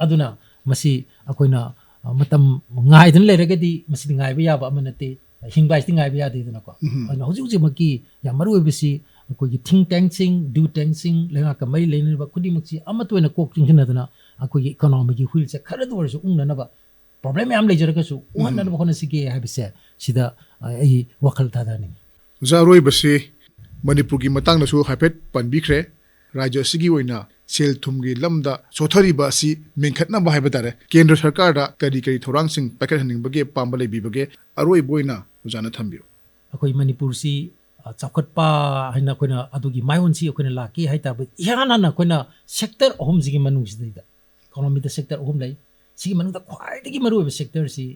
ꯑꯗꯨꯅ ꯃꯁꯤ ꯑꯩꯈꯣꯏꯅ, ꯑ, ꯃꯇꯝ ꯉꯥꯏꯗꯨꯅ ꯂꯩꯔꯒꯗꯤ ꯃꯁꯤꯗꯤ ꯉꯥꯏꯕ ꯌꯥꯕ ꯑꯃ ꯅꯠꯇꯦ꯫ ꯍꯤꯡꯕ ꯍꯥꯏꯁꯤꯗꯤ ꯉꯥꯏꯕ ꯌꯥꯗꯦꯗꯅꯀꯣ꯫ ꯎꯝ꯫ ꯑꯗꯨꯅ ꯍꯧꯖꯤꯛ ꯍꯧꯖꯤꯛꯃꯛꯀꯤ ꯌꯥꯝ ꯃꯔꯨ ꯑꯣꯏꯕꯁꯤ ꯑꯩꯈꯣꯏꯒꯤ think tankꯁꯤꯡ, do tankꯁꯤꯡ, ꯂꯩꯉꯥꯛꯀ ꯃꯔꯤ ꯂꯩꯅꯔꯤꯕ ꯈꯨꯗꯤꯡꯃꯛꯁꯤ ꯑꯃꯠꯇ ꯑꯣꯏꯅ ꯀꯣꯛ ꯆꯨꯡꯁꯤꯟꯅꯗꯅ ꯑꯩꯈꯣꯏꯒꯤ economyꯒꯤ wheelꯁꯦ ꯈꯔꯗ ꯑꯣꯏꯔꯁꯨ ꯎꯪꯅꯅꯕ, problem ꯃꯌꯥꯝ ꯂꯩꯖꯔꯒꯁꯨ ꯎꯝ꯫ ꯎꯪꯍꯟꯅꯅꯕ ꯍꯣꯠꯅꯁꯤꯒꯦ ꯍꯥꯏꯕꯁꯦ ꯁꯤꯗ, ꯑ, ꯑꯩ ꯋꯥꯈꯜ ꯊꯥꯗꯍꯟꯅꯤꯡꯉꯤ꯫ ꯑꯣꯖꯥ, ꯑꯔꯣꯏꯕꯁꯤ ꯃꯅꯤꯄꯨꯔꯒꯤ ꯃꯇꯥꯡꯗꯁꯨ ꯍꯥꯏꯐꯦꯠ ꯄꯟꯕꯤꯈ꯭ꯔꯦ꯫ ꯔꯥꯖ꯭ꯌ ꯑꯁꯤꯒꯤ ꯑꯣꯏꯅ ꯁꯦꯜ ꯊꯨꯝꯒꯤ ꯂꯝꯗ ꯁꯣꯊꯔꯤꯕ ꯑꯁꯤ ꯃꯦꯟꯈꯠꯅꯕ ꯍꯥꯏꯕ ꯇꯥꯔꯦ, ꯀꯦꯟꯗ꯭ꯔ ꯁꯔꯀꯥꯔꯗ ꯀꯔꯤ ꯀꯔꯤ ꯊꯧꯔꯥꯡꯁꯤꯡ ꯄꯥꯏꯈꯠꯍꯟꯅꯤꯡꯕꯒꯦ, ꯑꯄꯥꯝꯕ ꯂꯩꯕꯤꯕꯒꯦ? ꯑꯔꯣꯏꯕ ꯑꯣꯏꯅ ꯑꯣꯖꯥꯅ ꯊꯝꯕꯤꯌꯨ꯫ ꯑꯩꯈꯣꯏ ꯃꯅꯤꯄꯨꯔꯁꯤ, ꯑ, ꯆꯥꯎꯈꯠꯄ ꯍꯥꯏꯅ ꯑꯩꯈꯣꯏꯅ ꯑꯗꯨꯒꯤ ꯃꯥꯏꯑꯣꯟꯁꯤ ꯑꯩꯈꯣꯏꯅ ꯂꯥꯛꯀꯦ ꯍꯥꯏ ꯇꯥꯔꯕꯗꯤ ꯏꯍꯥꯟ ꯍꯥꯟꯅ ꯑꯩꯈꯣꯏꯅ sector ꯑꯍꯨꯝꯁꯤꯒꯤ ꯃꯅꯨꯡꯁꯤꯗꯩꯗ, economyꯗ sector ꯑꯍꯨꯝ ꯂꯩ꯫ ꯁꯤꯒꯤ ꯃꯅꯨꯡꯗ ꯈ꯭ꯋꯥꯏꯗꯒꯤ ꯃꯔꯨꯑꯣꯏꯕ sectorꯁꯤ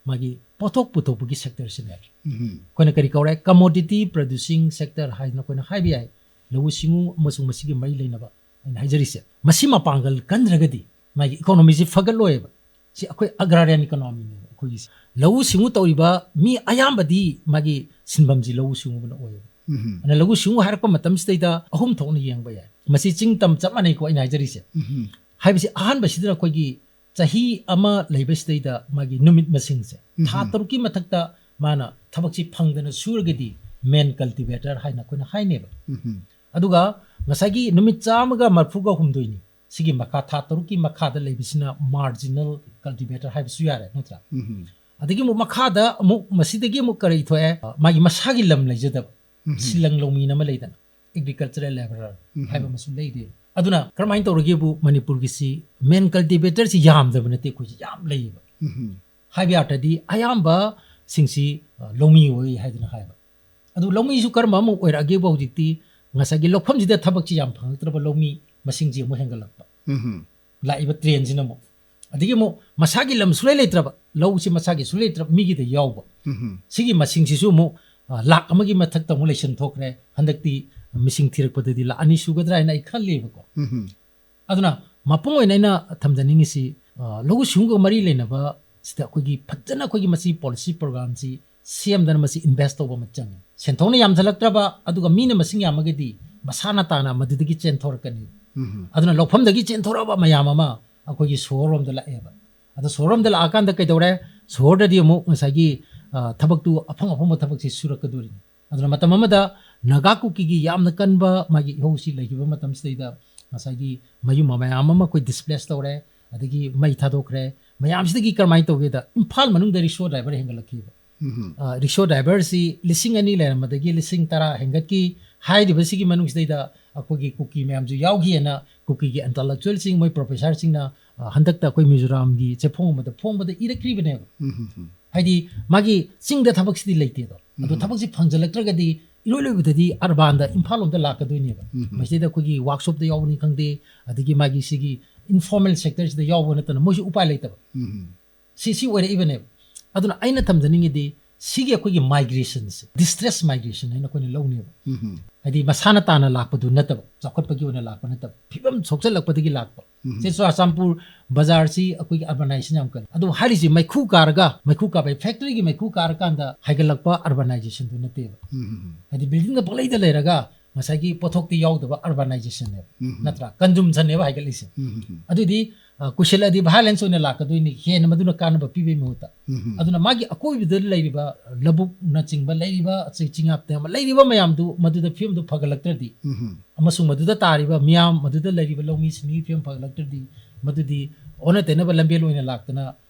ꯃꯥꯒꯤ ꯄꯣꯠꯊꯣꯛ ꯄꯨꯊꯣꯛꯄꯒꯤ sectorꯁꯤꯅꯦ꯫ ꯎꯝ꯫ ꯑꯩꯈꯣꯏꯅ ꯀꯔꯤ ꯀꯧꯔꯦ? Commodity producing sector ꯍꯥꯏꯗꯅ ꯑꯩꯈꯣꯏꯅ ꯍꯥꯏꯕ ꯌꯥꯏ꯫ ꯂꯧꯎ ꯁꯤꯡꯎ ꯑꯃꯁꯨꯡ ꯃꯁꯤꯒꯤ ꯃꯔꯤ ꯂꯩꯅꯕ ꯑꯩꯅ ꯍꯥꯏꯖꯔꯤꯁꯦ, ꯃꯁꯤ ꯃꯄꯥꯡꯒꯜ ꯀꯟꯗ꯭ꯔꯒꯗꯤ ꯃꯥꯒꯤ economyꯁꯤ ꯐꯒꯠꯂꯣꯏꯕ꯫ ꯁꯤ ꯑꯩꯈꯣꯏ agrarian economyꯅꯦꯕ ꯑꯩꯈꯣꯏꯒꯤꯁꯦ꯫ ꯂꯧꯎ ꯁꯤꯡꯎ ꯇꯧꯔꯤꯕ ꯃꯤ ꯑꯌꯥꯝꯕꯗꯤ ꯃꯥꯒꯤ ꯁꯤꯟꯐꯝꯁꯤ ꯂꯧꯎ ꯁꯤꯡꯎꯕꯅ ꯑꯣꯏꯌꯦꯕ꯫ ꯎꯝ꯫ ꯑꯗꯨꯅ ꯂꯧꯎ ꯁꯤꯡꯎ ꯍꯥꯏꯔꯛꯄ ꯃꯇꯝꯁꯤꯗꯩꯗ ꯑꯍꯨꯝ ꯊꯣꯛꯅ ꯌꯦꯡꯕ ꯌꯥꯏ꯫ ꯃꯁꯤ ꯆꯤꯡ ꯇꯝ ꯆꯞ ꯃꯥꯟꯅꯩꯀꯣ ꯑꯩꯅ ꯍꯥꯏꯖꯔꯤꯁꯦ꯫ ꯎꯝ꯫ ꯍꯥꯏꯕꯁꯤ ꯑꯍꯥꯟꯕꯁꯤꯗ ꯑꯩꯈꯣꯏꯒꯤ ꯆꯍꯤ ꯑꯃ ꯂꯩꯕꯁꯤꯗꯩꯗ ꯃꯥꯒꯤ ꯅꯨꯃꯤꯠ ꯃꯁꯤꯡꯁꯦ, ꯎꯝ꯫ ꯊꯥ ꯇꯔꯨꯛꯀꯤ ꯃꯊꯛꯇ ꯃꯥꯅ ꯊꯕꯛꯁꯤ ꯐꯪꯗꯅ ꯁꯨꯔꯒꯗꯤ man cultivator ꯍꯥꯏꯅ ꯑꯩꯈꯣꯏꯅ ꯍꯥꯏꯅꯦꯕ꯫ ꯎꯝ꯫ ꯑꯗꯨꯒ ꯉꯁꯥꯏꯒꯤ ꯅꯨꯃꯤꯠ ꯆꯥꯝꯃꯒ ꯃꯔꯤꯐꯨꯒ ꯍꯨꯝꯗꯣꯏꯅꯤ꯫ ꯁꯤꯒꯤ ꯃꯈꯥ, ꯊꯥ ꯇꯔꯨꯛꯀꯤ ꯃꯈꯥꯗ ꯂꯩꯕꯁꯤꯅ marginal cultivator ꯍꯥꯏꯕꯁꯨ ꯌꯥꯔꯦ, ꯅꯠꯇ꯭ꯔꯥ? ꯎꯝ꯫ ꯑꯗꯒꯤ ꯑꯃꯨꯛ ꯃꯈꯥꯗ ꯑꯃꯨꯛ ꯃꯁꯤꯗꯒꯤ ꯑꯃꯨꯛ ꯀꯔꯤ ꯊꯣꯛꯑꯦ? ꯃꯥꯒꯤ ꯃꯁꯥꯒꯤ ꯂꯝ ꯂꯩꯖꯗꯕ, ꯎꯝ꯫ ꯁꯤꯂꯪ ꯂꯧꯃꯤꯅ ꯑꯃ ꯂꯩꯗꯅ, agricultural laborer ꯎꯝ꯫ ꯍꯥꯏꯕ ꯑꯃꯁꯨ ꯂꯩꯔꯤ꯫ ꯑꯗꯨꯅ ꯀꯔꯝꯍꯥꯏꯅ ꯇꯧꯔꯒꯦꯕꯨ ꯃꯅꯤꯄꯨꯔꯒꯤꯁꯤ man cultivatorꯁꯤ ꯌꯥꯝꯗꯕ ꯅꯠꯇꯦ, ꯑꯩꯈꯣꯏꯁꯤ ꯌꯥꯝ ꯂꯩꯌꯦꯕ꯫ ꯎꯝ꯫ ꯍꯥꯏꯕ ꯌꯥꯔꯗꯤ ꯑꯌꯥꯝꯕꯁꯤꯡꯁꯤ, ꯑ, ꯂꯧꯃꯤ ꯑꯣꯏ ꯍꯥꯏꯗꯅ ꯍꯥꯏꯕ꯫ ꯑꯗꯨ ꯂꯧꯃꯤꯁꯨ ꯀꯔꯝꯕ ꯑꯃ ꯑꯣꯏꯔꯛꯑꯒꯦꯕꯨ ꯍꯧꯖꯤꯛꯇꯤ ꯉꯁꯥꯏꯒꯤ ꯂꯧꯐꯝꯁꯤꯗ ꯊꯕꯛꯁꯤ ꯌꯥꯝ ꯐꯪꯉꯛꯇ꯭ꯔꯕ ꯂꯧꯃꯤ ꯃꯁꯤꯡꯁꯤ ꯑꯃꯨꯛ ꯍꯦꯟꯒꯠꯂꯛꯄ꯫ ꯎꯝ꯫ ꯂꯥꯛꯏꯕ trendꯁꯤꯅ ꯑꯃꯨꯛ꯫ ꯑꯗꯒꯤ ꯑꯃꯨꯛ ꯃꯁꯥꯒꯤ ꯂꯝ ꯁꯨꯡꯂꯩ ꯂꯩꯇ꯭ꯔꯕ, ꯂꯧꯁꯤ ꯃꯁꯥꯒꯤ ꯁꯨꯡꯂꯩ ꯂꯩꯇ꯭ꯔꯕ ꯃꯤꯒꯤꯗ ꯌꯥꯎꯕ꯫ ꯎꯝ꯫ ꯁꯤꯒꯤ ꯃꯁꯤꯡꯁꯤꯁꯨ ꯑꯃꯨꯛ, ꯑ, ꯂꯥꯛ ꯑꯃꯒꯤ ꯃꯊꯛꯇ ꯑꯃꯨꯛ ꯂꯩꯁꯟ ꯊꯣꯛꯈ꯭ꯔꯦ꯫ ꯍꯟꯗꯛꯇꯤ ꯃꯤꯁꯤꯡ ꯊꯤꯔꯛꯄꯗꯗꯤ ꯂꯥꯛ ꯑꯅꯤ ꯁꯨꯒꯗ꯭ꯔꯥ ꯍꯥꯏꯅ ꯑꯩ ꯈꯜꯂꯤꯕꯀꯣ꯫ ꯎꯝ꯫ ꯑꯗꯨꯅ ꯃꯄꯨꯡ ꯑꯣꯏꯅ ꯑꯩꯅ ꯊꯝꯖꯅꯤꯡꯉꯤꯁꯤ, ꯑ, ꯂꯧꯎ ꯁꯤꯡꯎꯒ ꯃꯔꯤ ꯂꯩꯅꯕ ꯁꯤꯗ ꯑꯩꯈꯣꯏꯒꯤ ꯐꯖꯅ ꯑꯩꯈꯣꯏꯒꯤ ꯃꯁꯤ policy programꯁꯤ ꯁꯦꯝꯗꯅ ꯃꯁꯤ ꯏꯟꯚꯦꯁ ꯇꯧꯕ ꯑꯃ ꯆꯪꯉꯤ꯫ ꯁꯦꯟꯊꯣꯛꯅ ꯌꯥꯝꯁꯤꯜꯂꯛꯇ꯭ꯔꯕ, ꯑꯗꯨꯒ ꯃꯤꯅ ꯃꯁꯤꯡ ꯌꯥꯝꯃꯒꯗꯤ ꯃꯁꯥꯅ ꯇꯥꯅ ꯃꯗꯨꯗꯒꯤ ꯆꯦꯟꯊꯣꯔꯛꯀꯅꯤ꯫ ꯎꯝ. ꯑꯗꯨꯅ ꯂꯧꯐꯝꯗꯒꯤ ꯆꯦꯟꯊꯣꯔꯛꯑꯕ ꯃꯌꯥꯝ ꯑꯃ ꯑꯩꯈꯣꯏꯒꯤ ꯁꯣꯍꯣꯔꯔꯣꯝꯗ ꯂꯥꯛꯑꯦꯕ꯫ ꯑꯗꯣ ꯁꯣꯍꯣꯔꯔꯣꯝꯗ ꯂꯥꯛꯑꯀꯥꯟꯗ ꯀꯩꯗꯧꯔꯦ? ꯁꯣꯍꯣꯔꯗꯗꯤ ꯑꯃꯨꯛ ꯉꯁꯥꯏꯒꯤ, ꯑ, ꯊꯕꯛꯇꯨ ꯑꯐꯪ ꯑꯐꯪꯕ ꯊꯕꯛꯁꯤ ꯁꯨꯔꯛꯀꯗꯣꯔꯤꯅꯤ꯫ ꯑꯗꯨꯅ ꯃꯇꯝ ꯑꯃꯗ ꯅꯥꯒꯥ ꯀꯨꯀꯤꯒꯤ ꯌꯥꯝꯅ ꯀꯟꯕ ꯃꯥꯒꯤ ꯏꯍꯧꯁꯤ ꯂꯩꯈꯤꯕ ꯃꯇꯝꯁꯤꯗꯩꯗ ꯉꯁꯥꯏꯒꯤ ꯃꯌꯨꯝ ꯃꯌꯥꯝ ꯑꯃ ꯑꯩꯈꯣꯏ ꯗꯤꯁꯄ꯭ꯂꯦꯁ ꯇꯧꯔꯦ, ꯑꯗꯒꯤ ꯃꯩ ꯊꯥꯗꯣꯛꯈ꯭ꯔꯦ꯫ ꯃꯌꯥꯝꯁꯤꯗꯒꯤ ꯀꯔꯝꯍꯥꯏꯅ ꯇꯧꯒꯦꯗ, ꯏꯝꯐꯥꯜ ꯃꯅꯨꯡꯗ ꯔꯤꯛꯁꯣ ꯗ꯭ꯔꯥꯏꯚꯔ ꯍꯦꯟꯒꯠꯂꯛꯈꯤꯕ꯫ ꯎꯝ. ꯑ, ꯔꯤꯛꯁꯣ ꯗ꯭ꯔꯥꯏꯚꯔꯁꯤ ꯂꯤꯁꯤꯡ ꯑꯅꯤ ꯂꯩꯔꯝꯕꯗꯒꯤ ꯂꯤꯁꯤꯡ ꯇꯔꯥ ꯍꯦꯟꯒꯠꯈꯤ꯫ ꯍꯥꯏꯔꯤꯕꯁꯤꯒꯤ ꯃꯅꯨꯡꯁꯤꯗꯩꯗ ꯑꯩꯈꯣꯏꯒꯤ ꯀꯨꯀꯤ ꯃꯌꯥꯝꯁꯨ ꯌꯥꯎꯈꯤꯑꯅ ꯀꯨꯀꯤꯒꯤ ꯏꯟꯇꯂꯦꯛꯆꯨꯋꯦꯜꯁꯤꯡ, ꯃꯣꯏ ꯄ꯭ꯔꯣꯐꯦꯁꯔꯁꯤꯡꯅ, ꯑ, ꯍꯟꯗꯛꯇ ꯑꯩꯈꯣꯏ ꯃꯤꯖꯣꯔꯥꯝꯒꯤ ꯆꯦꯐꯣꯡ ꯑꯃꯗ ꯐꯣꯡꯕꯗ ꯏꯔꯛꯈ꯭ꯔꯤꯕꯅꯦꯕ꯫ ꯎꯝ. ꯎꯝ. ꯍꯥꯏꯗꯤ ꯃꯥꯒꯤ ꯆꯤꯡꯗ ꯊꯕꯛꯁꯤꯗꯤ ꯂꯩꯇꯦꯗꯣ, ꯑꯗꯣ ꯎꯝ. ꯊꯕꯛꯁꯤ ꯐꯪꯖꯜꯂꯛꯇ꯭ꯔꯒꯗꯤ ꯏꯔꯣꯏ ꯂꯣꯏꯕꯗꯗꯤ ꯑꯔꯕꯥꯟꯗ, ꯏꯝꯐꯥꯜ ꯂꯣꯝꯗ ꯂꯥꯛꯀꯗꯣꯏꯅꯦꯕ꯫ ꯎꯝ. ꯃꯁꯤꯗꯩꯗ ꯑꯩꯈꯣꯏꯒꯤ ꯋꯥꯔꯛꯁꯣꯞꯇ ꯌꯥꯎꯕꯅꯤ ꯈꯪꯗꯦ, ꯑꯗꯒꯤ ꯃꯥꯒꯤ ꯁꯤꯒꯤ ꯏꯟꯐꯣꯔꯃꯦꯜ ꯁꯦꯛꯇꯔꯁꯤꯗ ꯌꯥꯎꯕ ꯅꯠꯇꯅ ꯃꯣꯏꯁꯨ ꯎꯄꯥꯏ ꯂꯩꯇꯕ꯫ ꯎꯝ. ꯁꯤ, ꯁꯤ ꯑꯣꯏꯔꯛꯏꯕꯅꯦꯕ꯫ ꯑꯗꯨꯅ ꯑꯩꯅ ꯊꯝꯖꯅꯤꯡꯉꯤꯗꯤ, ꯁꯤꯒꯤ ꯑꯩꯈꯣꯏꯒꯤ ꯃꯥꯏꯒ꯭ꯔꯦꯁꯟꯁꯦ ꯗꯤꯁꯇ꯭ꯔꯦꯁ ꯃꯥꯏꯒ꯭ꯔꯦꯁꯟ ꯍꯥꯏꯅ ꯑꯩꯈꯣꯏꯅ ꯂꯧꯅꯦꯕ꯫ ꯎꯝ. ꯍꯥꯏꯗꯤ ꯃꯁꯥꯅ ꯇꯥꯅ ꯂꯥꯛꯄꯗꯨ ꯅꯠꯇꯕ, ꯆꯥꯎꯈꯠꯄꯒꯤ ꯑꯣꯏꯅ ꯂꯥꯛꯄ ꯅꯠꯇꯕ, ꯐꯤꯕꯝ ꯁꯣꯛꯆꯜꯂꯛꯄꯗꯒꯤ ꯂꯥꯛꯄ꯫ ꯎꯝ. ꯁꯤ ꯆꯨꯔꯥꯆꯥꯟꯄꯨꯔ ꯕꯖꯥꯔꯁꯤ ꯑꯩꯈꯣꯏꯒꯤ ꯑꯔꯕꯅꯥꯏꯖꯦꯁꯟ ꯌꯥꯝ ꯀꯜꯂꯤ꯫ ꯑꯗꯨ ꯍꯥꯏꯔꯤꯁꯤ ꯃꯩꯈꯨ ꯀꯥꯔꯒ, ꯃꯩꯈꯨ ꯀꯥꯕ ꯐꯦꯛꯇꯔꯤꯒꯤ ꯃꯩꯈꯨ ꯀꯥꯔꯀꯥꯟꯗ ꯍꯥꯏꯒꯠꯂꯛꯄ ꯑꯔꯕꯅꯥꯏꯖꯦꯁꯟꯗꯨ ꯅꯠꯇꯦꯕ꯫ ꯎꯝ. ꯍꯥꯏꯗꯤ ꯕꯤꯜꯗꯤꯡꯗ ꯄꯪꯂꯩꯗ ꯂꯩꯔꯒ ꯉꯁꯥꯏꯒꯤ ꯄꯣꯠꯊꯣꯛꯇꯤ ꯌꯥꯎꯗꯕ ꯑꯔꯕꯅꯥꯏꯖꯦꯁꯟꯅꯦꯕ, ꯎꯝ. ꯅꯠꯇ꯭ꯔꯥ? ꯀꯟꯖꯨꯝꯁꯟꯅꯦꯕ ꯍꯥꯏꯒꯠꯂꯤꯁꯦ꯫ ꯎꯝ. ꯑꯗꯨꯗꯤ, ꯑ, ꯀꯨꯏꯁꯜꯂꯛꯑꯗꯤ ꯚꯥꯏꯂꯦꯟꯁ ꯑꯣꯏꯅ ꯂꯥꯛꯀꯗꯣꯏꯅꯤ, ꯍꯦꯟꯅ ꯃꯗꯨꯅ ꯀꯥꯟꯅꯕ ꯄꯤꯕꯒꯤ ꯃꯍꯨꯠꯇ꯫ ꯎꯝ. ꯑꯗꯨꯅ ꯃꯥꯒꯤ ꯑꯀꯣꯏꯕꯗ ꯂꯩꯔꯤꯕ ꯂꯧꯕꯨꯛꯅꯆꯤꯡꯕ ꯂꯩꯔꯤꯕ, ꯑꯆꯩ ꯆꯤꯡꯌꯥ ꯇꯦꯝꯕ ꯂꯩꯔꯤꯕ ꯃꯌꯥꯝꯗꯨ ꯃꯗꯨꯗ ꯐꯤꯕꯝꯗꯨ ꯐꯒꯠꯂꯛꯇ꯭ꯔꯗꯤ, ꯎꯝ. ꯑꯃꯁꯨꯡ ꯃꯗꯨꯗ ꯇꯥꯔꯤꯕ ꯃꯤꯌꯥꯝ, ꯃꯗꯨꯗ ꯂꯩꯔꯤꯕ ꯂꯧꯃꯤ ꯁꯤꯟꯃꯤ ꯐꯤꯕꯝ ꯐꯒꯠꯂꯛꯇ꯭ꯔꯗꯤ, ꯃꯗꯨꯗꯤ ꯑꯣꯟꯅ ꯇꯩꯅꯕ ꯂꯝꯕꯦꯜ ꯑꯣꯏꯅ ꯂꯥꯛꯇꯅ,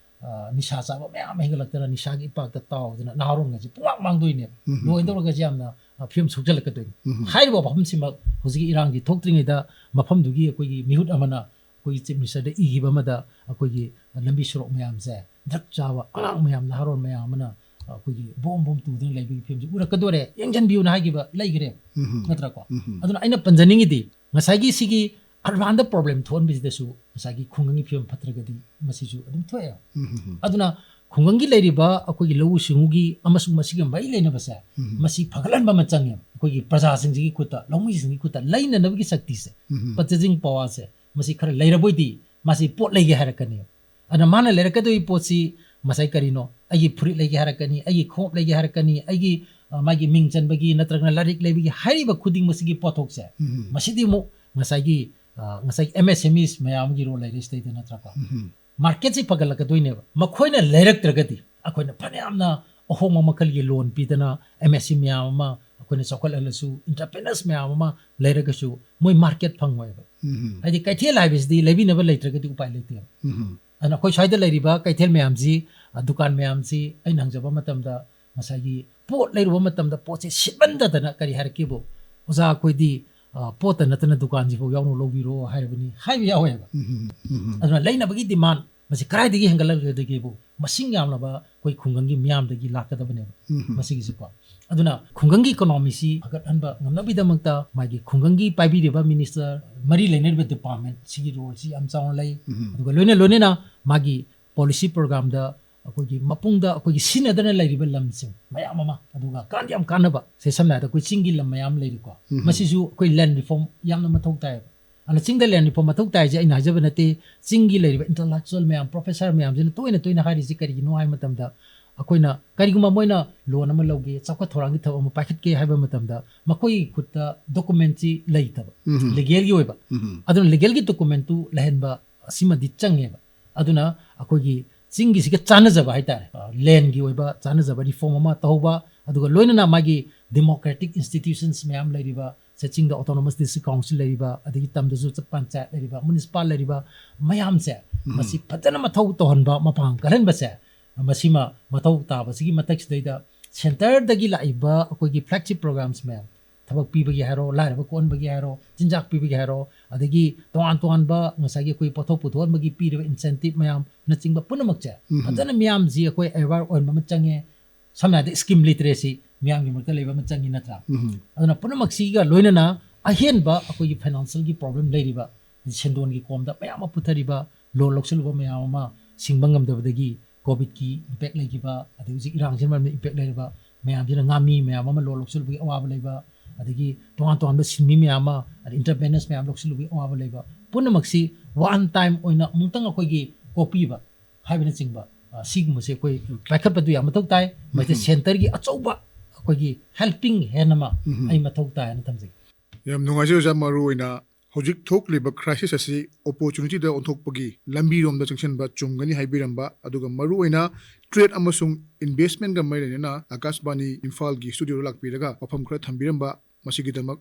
ꯑ, ꯅꯤꯁꯥ ꯆꯥꯕ ꯃꯌꯥꯝ ꯑꯃ ꯍꯦꯟꯒꯠꯂꯛꯇꯅ ꯅꯤꯁꯥꯒꯤ ꯏꯄꯥꯛꯇ ꯇꯥꯎꯗꯅ ꯅꯍꯥꯔꯣꯟꯒꯁꯦ ꯄꯨꯡꯃꯥꯡ ꯃꯥꯡꯗꯣꯏꯅꯦꯕ꯫ ꯎꯝ. ꯂꯣꯏꯗꯧꯔꯒꯁꯦ ꯌꯥꯝꯅ, ꯑ, ꯐꯤꯕꯝ ꯁꯣꯛꯆꯜꯂꯛꯀꯗꯣꯏꯅꯤ꯫ ꯎꯝ. ꯍꯥꯏꯔꯤꯕ ꯋꯥꯐꯝꯁꯤꯃꯛ ꯍꯧꯖꯤꯛꯀꯤ ꯏꯔꯥꯡꯁꯤ ꯊꯣꯛꯇ꯭ꯔꯤꯉꯩꯗ ꯃꯐꯝꯗꯨꯒꯤ ꯑꯩꯈꯣꯏꯒꯤ ꯃꯤꯍꯨꯠ ꯑꯃꯅ ꯑꯩꯈꯣꯏꯒꯤ ꯆꯤꯐ ꯃꯤꯅꯤꯁꯇꯔꯗ ꯏꯈꯤꯕ ꯑꯃꯗ ꯑꯩꯈꯣꯏꯒꯤ ꯂꯝꯕꯤ ꯁꯣꯔꯣꯛ ꯃꯌꯥꯝꯁꯦ, ꯗ꯭ꯔꯒ ꯆꯥꯕ ꯑꯉꯥꯡ ꯃꯌꯥꯝ, ꯅꯍꯥꯔꯣꯟ ꯃꯌꯥꯝ ꯑꯃꯅ ꯑꯩꯈꯣꯏꯒꯤ ꯕꯣꯝ ꯕꯣꯝ ꯇꯨꯗꯅ ꯂꯩꯕꯒꯤ ꯐꯤꯕꯝꯁꯤ ꯎꯔꯛꯀꯗꯣꯔꯦ, ꯌꯦꯡꯁꯤꯟꯕꯤꯌꯨꯅ ꯍꯥꯏꯈꯤꯕ ꯂꯩꯈ꯭ꯔꯦ, ꯎꯝ. ꯅꯠꯇ꯭ꯔꯥꯀꯣ? ꯎꯝ. ꯑꯗꯨꯅ ꯑꯩꯅ ꯄꯟꯖꯅꯤꯡꯉꯤꯗꯤ, ꯉꯁꯥꯏꯒꯤ ꯁꯤꯒꯤ ꯑꯔꯕꯥꯟꯗ ꯄ꯭ꯔꯣꯕ꯭ꯂꯦꯝ ꯊꯣꯛꯍꯟꯕꯁꯤꯗꯁꯨ ꯉꯁꯥꯏꯒꯤ ꯈꯨꯡꯒꯪꯒꯤ ꯐꯤꯕꯝ ꯐꯠꯇ꯭ꯔꯒꯗꯤ ꯃꯁꯤꯁꯨ ꯑꯗꯨꯝ ꯊꯣꯛꯑꯦ꯫ ꯎꯝ. ꯑꯗꯨꯅ ꯈꯨꯡꯒꯪꯒꯤ ꯂꯩꯔꯤꯕ ꯑꯩꯈꯣꯏꯒꯤ ꯂꯧꯎ ꯁꯤꯡꯎꯒꯤ ꯑꯃꯁꯨꯡ ꯃꯁꯤꯒ ꯃꯔꯤ ꯂꯩꯅꯕꯁꯦ, ꯎꯝ. ꯃꯁꯤ ꯐꯒꯠꯍꯟꯕ ꯑꯃ ꯆꯪꯉꯦ꯫ ꯑꯩꯈꯣꯏꯒꯤ ꯄ꯭ꯔꯖꯥꯁꯤꯡꯁꯤꯒꯤ ꯈꯨꯠꯇ, ꯂꯧꯃꯤꯁꯤꯡꯒꯤ ꯈꯨꯠꯇ ꯂꯩꯅꯅꯕꯒꯤ ꯁꯛꯇꯤꯁꯦ, ꯎꯝ. ꯄꯔꯆꯦꯖꯤꯡ ꯄꯋꯥꯔꯁꯦ, ꯃꯁꯤ ꯈꯔ ꯂꯩꯔꯕꯣꯏꯗꯤ ꯃꯥꯁꯤ ꯄꯣꯠ ꯂꯩꯒꯦ ꯍꯥꯏꯔꯛꯀꯅꯤ꯫ ꯑꯗꯨꯅ ꯃꯥꯅ ꯂꯩꯔꯛꯀꯗꯧꯔꯤ ꯄꯣꯠꯁꯤ ꯉꯁꯥꯏ ꯀꯔꯤꯅꯣ, ꯑꯩꯒꯤ ꯐꯨꯔꯤꯠ ꯂꯩꯒꯦ ꯍꯥꯏꯔꯛꯀꯅꯤ, ꯑꯩꯒꯤ ꯈꯣꯡꯎꯞ ꯂꯩꯒꯦ ꯍꯥꯏꯔꯛꯀꯅꯤ, ꯑꯩꯒꯤ ꯑ, ꯃꯥꯒꯤ ꯃꯤꯡ ꯆꯟꯕꯒꯤ ꯅꯠꯇ꯭ꯔꯒꯅ ꯂꯥꯏꯔꯤꯛ ꯂꯩꯕꯒꯤ ꯍꯥꯏꯔꯤꯕ ꯈꯨꯗꯤꯡꯃꯛꯁꯤꯒꯤ ꯄꯣꯠꯊꯣꯛꯁꯦ, ꯎꯝ. ꯃꯁꯤꯗꯤ ꯑꯃꯨꯛ ꯉꯁꯥꯏꯒꯤ ꯑ, ꯉꯁꯥꯏꯒꯤ ꯑꯦꯝ ꯑꯦꯁ ꯑꯦꯝ ꯏꯁ ꯃꯌꯥꯝ ꯑꯃꯒꯤ ꯔꯣꯜ ꯂꯩꯔꯦ ꯁꯤꯗꯩꯗ, ꯅꯠꯇ꯭ꯔꯀꯣ? ꯎꯝ. ꯃꯥꯔꯀꯦꯠꯁꯤ ꯐꯒꯠꯂꯛꯀꯗꯣꯏꯅꯦꯕ꯫ ꯃꯈꯣꯏꯅ ꯂꯩꯔꯛꯇ꯭ꯔꯒꯗꯤ ꯑꯩꯈꯣꯏꯅ ꯐꯅꯌꯥꯝꯅ ꯑꯍꯣꯡꯕ ꯃꯈꯜꯒꯤ ꯂꯣꯟ ꯄꯤꯗꯅ ꯑꯦꯝ ꯑꯦꯁ ꯁꯤ ꯃꯌꯥꯝ ꯑꯃ ꯑꯩꯈꯣꯏꯅ ꯆꯥꯎꯈꯠꯍꯜꯂꯁꯨ, ꯏꯟꯇꯔꯄ꯭ꯔꯤꯅꯔꯁ ꯃꯌꯥꯝ ꯑꯃ ꯂꯩꯔꯒꯁꯨ ꯃꯣꯏ ꯃꯥꯔꯀꯦꯠ ꯐꯪꯉꯣꯏꯕ꯫ ꯎꯝ. ꯍꯥꯏꯗꯤ ꯀꯩꯊꯦꯜ ꯍꯥꯏꯕꯁꯤꯗꯤ ꯂꯩꯕꯤꯅꯕ ꯂꯩꯇ꯭ꯔꯒꯗꯤ ꯎꯄꯥꯏ ꯂꯩꯇꯦꯕ꯫ ꯎꯝ. ꯑꯗꯨꯅ ꯑꯩꯈꯣꯏ ꯁ꯭ꯋꯥꯏꯗ ꯂꯩꯔꯤꯕ ꯀꯩꯊꯦꯜ ꯃꯌꯥꯝꯁꯤ, ꯑ, ꯗꯨꯀꯥꯟ ꯃꯌꯥꯝꯁꯤ ꯑꯩꯅ ꯍꯪꯖꯕ ꯃꯇꯝꯗ ꯉꯁꯥꯏꯒꯤ ꯄꯣꯠ ꯂꯩꯔꯨꯕ ꯃꯇꯝꯗ ꯄꯣꯠꯁꯦ ꯁꯤꯠꯃꯟꯗꯗꯅ ꯀꯔꯤ ꯍꯥꯏꯔꯛꯀꯦꯕꯨ, "ꯑꯣꯖꯥ, ꯑꯩꯈꯣꯏꯗꯤ, ꯑ, ꯄꯣꯠꯇ ꯅꯠꯇꯅ ꯗꯨꯀꯥꯟꯁꯤꯐꯥꯎ ꯌꯥꯎꯅ ꯂꯧꯕꯤꯔꯣ" ꯍꯥꯏꯔꯕꯅꯤ ꯍꯥꯏꯕ ꯌꯥꯎꯋꯦꯕ꯫ ꯎꯝ. ꯎꯝ. ꯑꯗꯨꯅ ꯂꯩꯅꯕꯒꯤ ꯗꯤꯃꯥꯟ ꯃꯁꯤ ꯀꯗꯥꯏꯗꯒꯤ ꯍꯦꯟꯒꯠꯂꯛꯀꯗꯒꯦꯕꯨ, ꯃꯁꯤꯡ ꯌꯥꯝꯂꯕ ꯑꯩꯈꯣꯏ ꯈꯨꯡꯒꯪꯒꯤ ꯃꯤꯌꯥꯝꯗꯒꯤ ꯂꯥꯛꯀꯗꯕꯅꯦꯕ ꯎꯝ. ꯃꯁꯤꯒꯤꯁꯤꯀꯣ꯫ ꯑꯗꯨꯅ ꯈꯨꯡꯒꯪꯒꯤ ꯏꯀꯣꯅꯣꯃꯤꯁꯤ ꯐꯒꯠꯍꯟꯕ ꯉꯝꯅꯕꯒꯤꯗꯃꯛꯇ ꯃꯥꯒꯤ ꯈꯨꯡꯒꯪꯒꯤ ꯄꯥꯏꯕꯤꯔꯤꯕ ꯃꯤꯅꯤꯁꯇꯔ, ꯃꯔꯤ ꯂꯩꯅꯔꯤꯕ ꯗꯤꯄꯥꯔꯠꯃꯦꯟ ꯁꯤꯒꯤ ꯔꯣꯜꯁꯤ ꯌꯥꯝ ꯆꯥꯎꯅ ꯂꯩ꯫ ꯎꯝ. ꯑꯗꯨꯒ ꯂꯣꯏꯅ ꯂꯣꯏꯅꯅ ꯃꯥꯒꯤ ꯄꯣꯂꯤꯁꯤ ꯄ꯭ꯔꯣꯒ꯭ꯔꯥꯝꯗ ꯑꯩꯈꯣꯏꯒꯤ ꯃꯄꯨꯡꯗ ꯑꯩꯈꯣꯏꯒꯤ ꯁꯤꯖꯤꯟꯅꯗꯅ ꯂꯩꯔꯤꯕ ꯂꯝꯁꯤꯡ ꯃꯌꯥꯝ ꯑꯃ, ꯑꯗꯨꯒ ꯀꯥꯟꯗꯤ ꯌꯥꯝ ꯀꯥꯟꯅꯕ, ꯁꯦ ꯁꯝꯅ ꯍꯥꯏꯔꯕꯗ ꯑꯩꯈꯣꯏ ꯆꯤꯡꯒꯤ ꯂꯝ ꯃꯌꯥꯝ ꯂꯩꯔꯤꯀꯣ, ꯎꯝ. ꯃꯁꯤꯁꯨ ꯑꯩꯈꯣꯏ ꯂꯦꯟ ꯔꯤꯐꯣꯔꯝ ꯌꯥꯝꯅ ꯃꯊꯧ ꯇꯥꯏꯌꯦꯕ꯫ ꯑꯗꯨꯅ ꯆꯤꯡꯗ ꯂꯦꯟ ꯔꯤꯐꯣꯔꯝ ꯃꯊꯧ ꯇꯥꯏꯁꯦ ꯑꯩꯅ ꯍꯥꯏꯖꯕ ꯅꯠꯇꯦ, ꯆꯤꯡꯒꯤ ꯂꯩꯔꯤꯕ ꯏꯟꯇꯂꯦꯛꯆꯨꯋꯦꯜ ꯃꯌꯥꯝ, ꯄ꯭ꯔꯣꯐꯦꯁꯔ ꯃꯌꯥꯝꯁꯤꯅ ꯇꯣꯏꯅ ꯇꯣꯏꯅ ꯍꯥꯏꯔꯤꯁꯤ ꯀꯔꯤꯒꯤꯅꯣ ꯍꯥꯏꯕ ꯃꯇꯝꯗ, ꯑꯩꯈꯣꯏꯅ ꯀꯔꯤꯒꯨꯝꯕ ꯃꯣꯏꯅ ꯂꯣꯟ ꯑꯃ ꯂꯧꯒꯦ, ꯆꯥꯎꯈꯠ ꯊꯧꯔꯥꯡꯒꯤ ꯊꯕꯛ ꯑꯃ ꯄꯥꯏꯈꯠꯀꯦ ꯍꯥꯏꯕ ꯃꯇꯝꯗ ꯃꯈꯣꯏꯒꯤ ꯈꯨꯠꯇ ꯗꯣꯀꯨꯃꯦꯟꯁꯤ ꯂꯩꯇꯕ, ꯎꯝ. ꯂꯤꯒꯦꯜꯒꯤ ꯑꯣꯏꯕ꯫ ꯎꯝ. ꯑꯗꯨꯅ ꯂꯤꯒꯦꯜꯒꯤ ꯗꯣꯀꯨꯃꯦꯟꯇꯨ ꯂꯩꯍꯟꯕ ꯑꯁꯤꯃꯗꯤ ꯆꯪꯉꯦꯕ꯫ ꯑꯗꯨꯅ ꯑꯩꯈꯣꯏꯒꯤ ꯆꯤꯡꯒꯤꯁꯤꯒ ꯆꯥꯟꯅꯖꯕ ꯍꯥꯏꯇꯥꯔꯦ, ꯑ, ꯂꯦꯟꯒꯤ ꯑꯣꯏꯕ ꯆꯥꯟꯅꯖꯕ ꯔꯤꯐꯣꯔꯝ ꯑꯃ ꯇꯧꯍꯧꯕ, ꯑꯗꯨꯒ ꯂꯣꯏꯅꯅ ꯃꯥꯒꯤ ꯗꯦꯃꯣꯀ꯭ꯔꯦꯇꯤꯛ ꯏꯟꯁꯇꯤꯇ꯭ꯌꯨꯁꯟꯁ ꯃꯌꯥꯝ ꯂꯩꯔꯤꯕ, ꯁꯦ ꯆꯤꯡꯗ ꯑꯣꯇꯣꯅꯣꯃꯁ ꯗꯤꯁꯇ꯭ꯔꯤꯛ ꯀꯥꯎꯟꯁꯤꯜ ꯂꯩꯔꯤꯕ, ꯑꯗꯒꯤ ꯇꯝꯗꯁꯨ ꯄꯟꯆꯥꯌꯠ ꯂꯩꯔꯤꯕ, ꯃꯨꯅꯤꯁꯤꯄꯥꯜ ꯂꯩꯔꯤꯕ ꯃꯌꯥꯝꯁꯦ, ꯎꯝ. ꯃꯁꯤ ꯐꯖꯅ ꯃꯊꯧ ꯇꯧꯍꯟꯕ, ꯃꯄꯥꯡ ꯀꯜꯍꯟꯕꯁꯦ, ꯃꯁꯤꯃ ꯃꯊꯧ ꯇꯥꯕꯁꯤꯒꯤ ꯃꯊꯛꯁꯤꯗꯩꯗ ꯁꯦꯟꯇꯔꯗꯒꯤ ꯂꯥꯛꯏꯕ ꯑꯩꯈꯣꯏꯒꯤ ꯐ꯭ꯂꯦꯒꯁꯤꯞ ꯄ꯭ꯔꯣꯒ꯭ꯔꯥꯝꯁ ꯃꯌꯥꯝ, ꯊꯕꯛ ꯄꯤꯕꯒꯤ ꯍꯥꯏꯔꯣ, ꯂꯥꯏꯔꯕ ꯀꯣꯛꯍꯟꯕꯒꯤ ꯍꯥꯏꯔꯣ, ꯆꯤꯟꯖꯥꯛ ꯄꯤꯕꯒꯤ ꯍꯥꯏꯔꯣ, ꯑꯗꯒꯤ ꯇꯣꯉꯥꯟ ꯇꯣꯉꯥꯟꯕ ꯉꯁꯥꯏꯒꯤ ꯑꯩꯈꯣꯏ ꯄꯣꯠꯊꯣꯛ ꯄꯨꯊꯣꯛꯍꯟꯕꯒꯤ ꯄꯤꯔꯤꯕ ꯏꯟꯁꯦꯟꯇꯤꯞ ꯃꯌꯥꯝꯅꯆꯤꯡꯕ ꯄꯨꯝꯅꯃꯛꯁꯦ ꯎꯝ. ꯐꯖꯅ ꯃꯤꯌꯥꯝꯁꯤ ꯑꯩꯈꯣꯏ ꯑꯦꯋꯦꯌꯔ ꯑꯣꯏꯍꯟꯕ ꯑꯃ ꯆꯪꯉꯦ꯫ ꯁꯝꯅ ꯍꯥꯏꯔꯕꯗ ꯁ꯭ꯀꯤꯝ ꯂꯤꯇꯔꯦꯁꯤ ꯃꯤꯌꯥꯝꯒꯤ ꯃꯔꯛꯇ ꯂꯩꯕ ꯑꯃ ꯆꯪꯉꯤ, ꯅꯠꯇ꯭ꯔꯥ? ꯎꯝ. ꯑꯗꯨꯅ ꯄꯨꯝꯅꯃꯛꯁꯤꯒ ꯂꯣꯏꯅꯅ ꯑꯍꯦꯟꯕ ꯑꯩꯈꯣꯏꯒꯤ ꯐꯥꯏꯅꯥꯟꯁꯤꯌꯦꯜꯒꯤ ꯄ꯭ꯔꯣꯕ꯭ꯂꯦꯝ ꯂꯩꯔꯤꯕ, ꯁꯦꯟꯗꯣꯟꯒꯤ ꯀꯣꯝꯗ ꯃꯌꯥꯝ ꯑꯃ ꯄꯨꯊꯔꯤꯕ, ꯂꯣꯟ ꯂꯧꯁꯤꯜꯂꯨꯕ ꯃꯌꯥꯝ ꯑꯃ ꯁꯤꯡꯕ ꯉꯝꯗꯕꯗꯒꯤ ꯀꯣꯚꯤꯗꯀꯤ ꯏꯝꯄꯦꯛ ꯂꯩꯈꯤꯕ, ꯑꯗꯩ ꯍꯧꯖꯤꯛ ꯏꯔꯥꯡꯁꯤꯅ ꯃꯔꯝꯗ ꯏꯝꯄꯦꯛ ꯂꯩꯔꯤꯕ ꯃꯌꯥꯝꯁꯤꯅ, ꯉꯥꯃꯤ ꯃꯌꯥꯝ ꯑꯃ ꯂꯣꯟ ꯂꯧꯁꯤꯜꯂꯨꯕꯒꯤ ꯑꯋꯥꯕ ꯂꯩꯕ, ꯑꯗꯒꯤ ꯇꯣꯉꯥꯟ ꯇꯣꯉꯥꯟꯕ ꯁꯤꯟꯃꯤ ꯃꯌꯥꯝ ꯑꯃ, ꯑꯗꯩ ꯏꯟꯇꯔꯄ꯭ꯔꯤꯅꯔꯁ ꯃꯌꯥꯝ ꯂꯧꯁꯤꯜꯂꯨꯕꯒꯤ ꯑꯋꯥꯕ ꯂꯩꯕ, ꯄꯨꯝꯅꯃꯛꯁꯤ ꯋꯥꯟ ꯇꯥꯏꯝ ꯑꯣꯏꯅ ꯑꯃꯨꯛꯇꯪ ꯑꯩꯈꯣꯏꯒꯤ ꯀꯣꯛꯄꯤꯕ ꯍꯥꯏꯕꯅꯆꯤꯡꯕ ꯑ, ꯁꯤꯒꯨꯝꯕꯁꯦ ꯑꯩꯈꯣꯏ ꯄꯥꯏꯈꯠꯄꯗꯨ ꯌꯥꯝ ꯃꯊꯧ ꯇꯥꯏ꯫ ꯃꯁꯤꯗ ꯎꯝ꯫ Centreꯒꯤ ꯑꯆꯧꯕ ꯑꯩꯈꯣꯏꯒꯤ helping hand ꯑꯃ ꯎꯝ꯫ ꯑꯩ ꯃꯊꯧ ꯇꯥꯏ ꯍꯥꯏꯅ ꯊꯝꯖꯒꯦ꯫ ꯌꯥꯝ ꯅꯨꯡꯉꯥꯏꯖꯩ ꯑꯣꯖꯥ꯫ ꯃꯔꯨꯑꯣꯏꯅ ꯍꯧꯖꯤꯛ ꯊꯣꯛꯂꯤꯕ crisis ꯑꯁꯤ opportunityꯗ ꯑꯣꯟꯊꯣꯛꯄꯒꯤ ꯂꯝꯕꯤꯔꯣꯝꯗ ꯆꯪꯁꯤꯟꯕ ꯆꯨꯝꯒꯅꯤ ꯍꯥꯏꯕꯤꯔꯝꯕ, ꯑꯗꯨꯒ ꯃꯔꯨꯑꯣꯏꯅ trade ꯑꯃꯁꯨꯡ investmentꯀ ꯃꯔꯤ ꯂꯩꯅꯅ ꯑꯥꯀꯥꯁꯕꯥꯅꯤ ꯏꯝꯐꯥꯜꯒꯤ studioꯗ ꯂꯥꯛꯄꯤꯔꯒ ꯋꯥꯐꯝ ꯈꯔ ꯊꯝꯕꯤꯔꯝꯕ, ꯃꯁꯤꯒꯤꯗꯃꯛ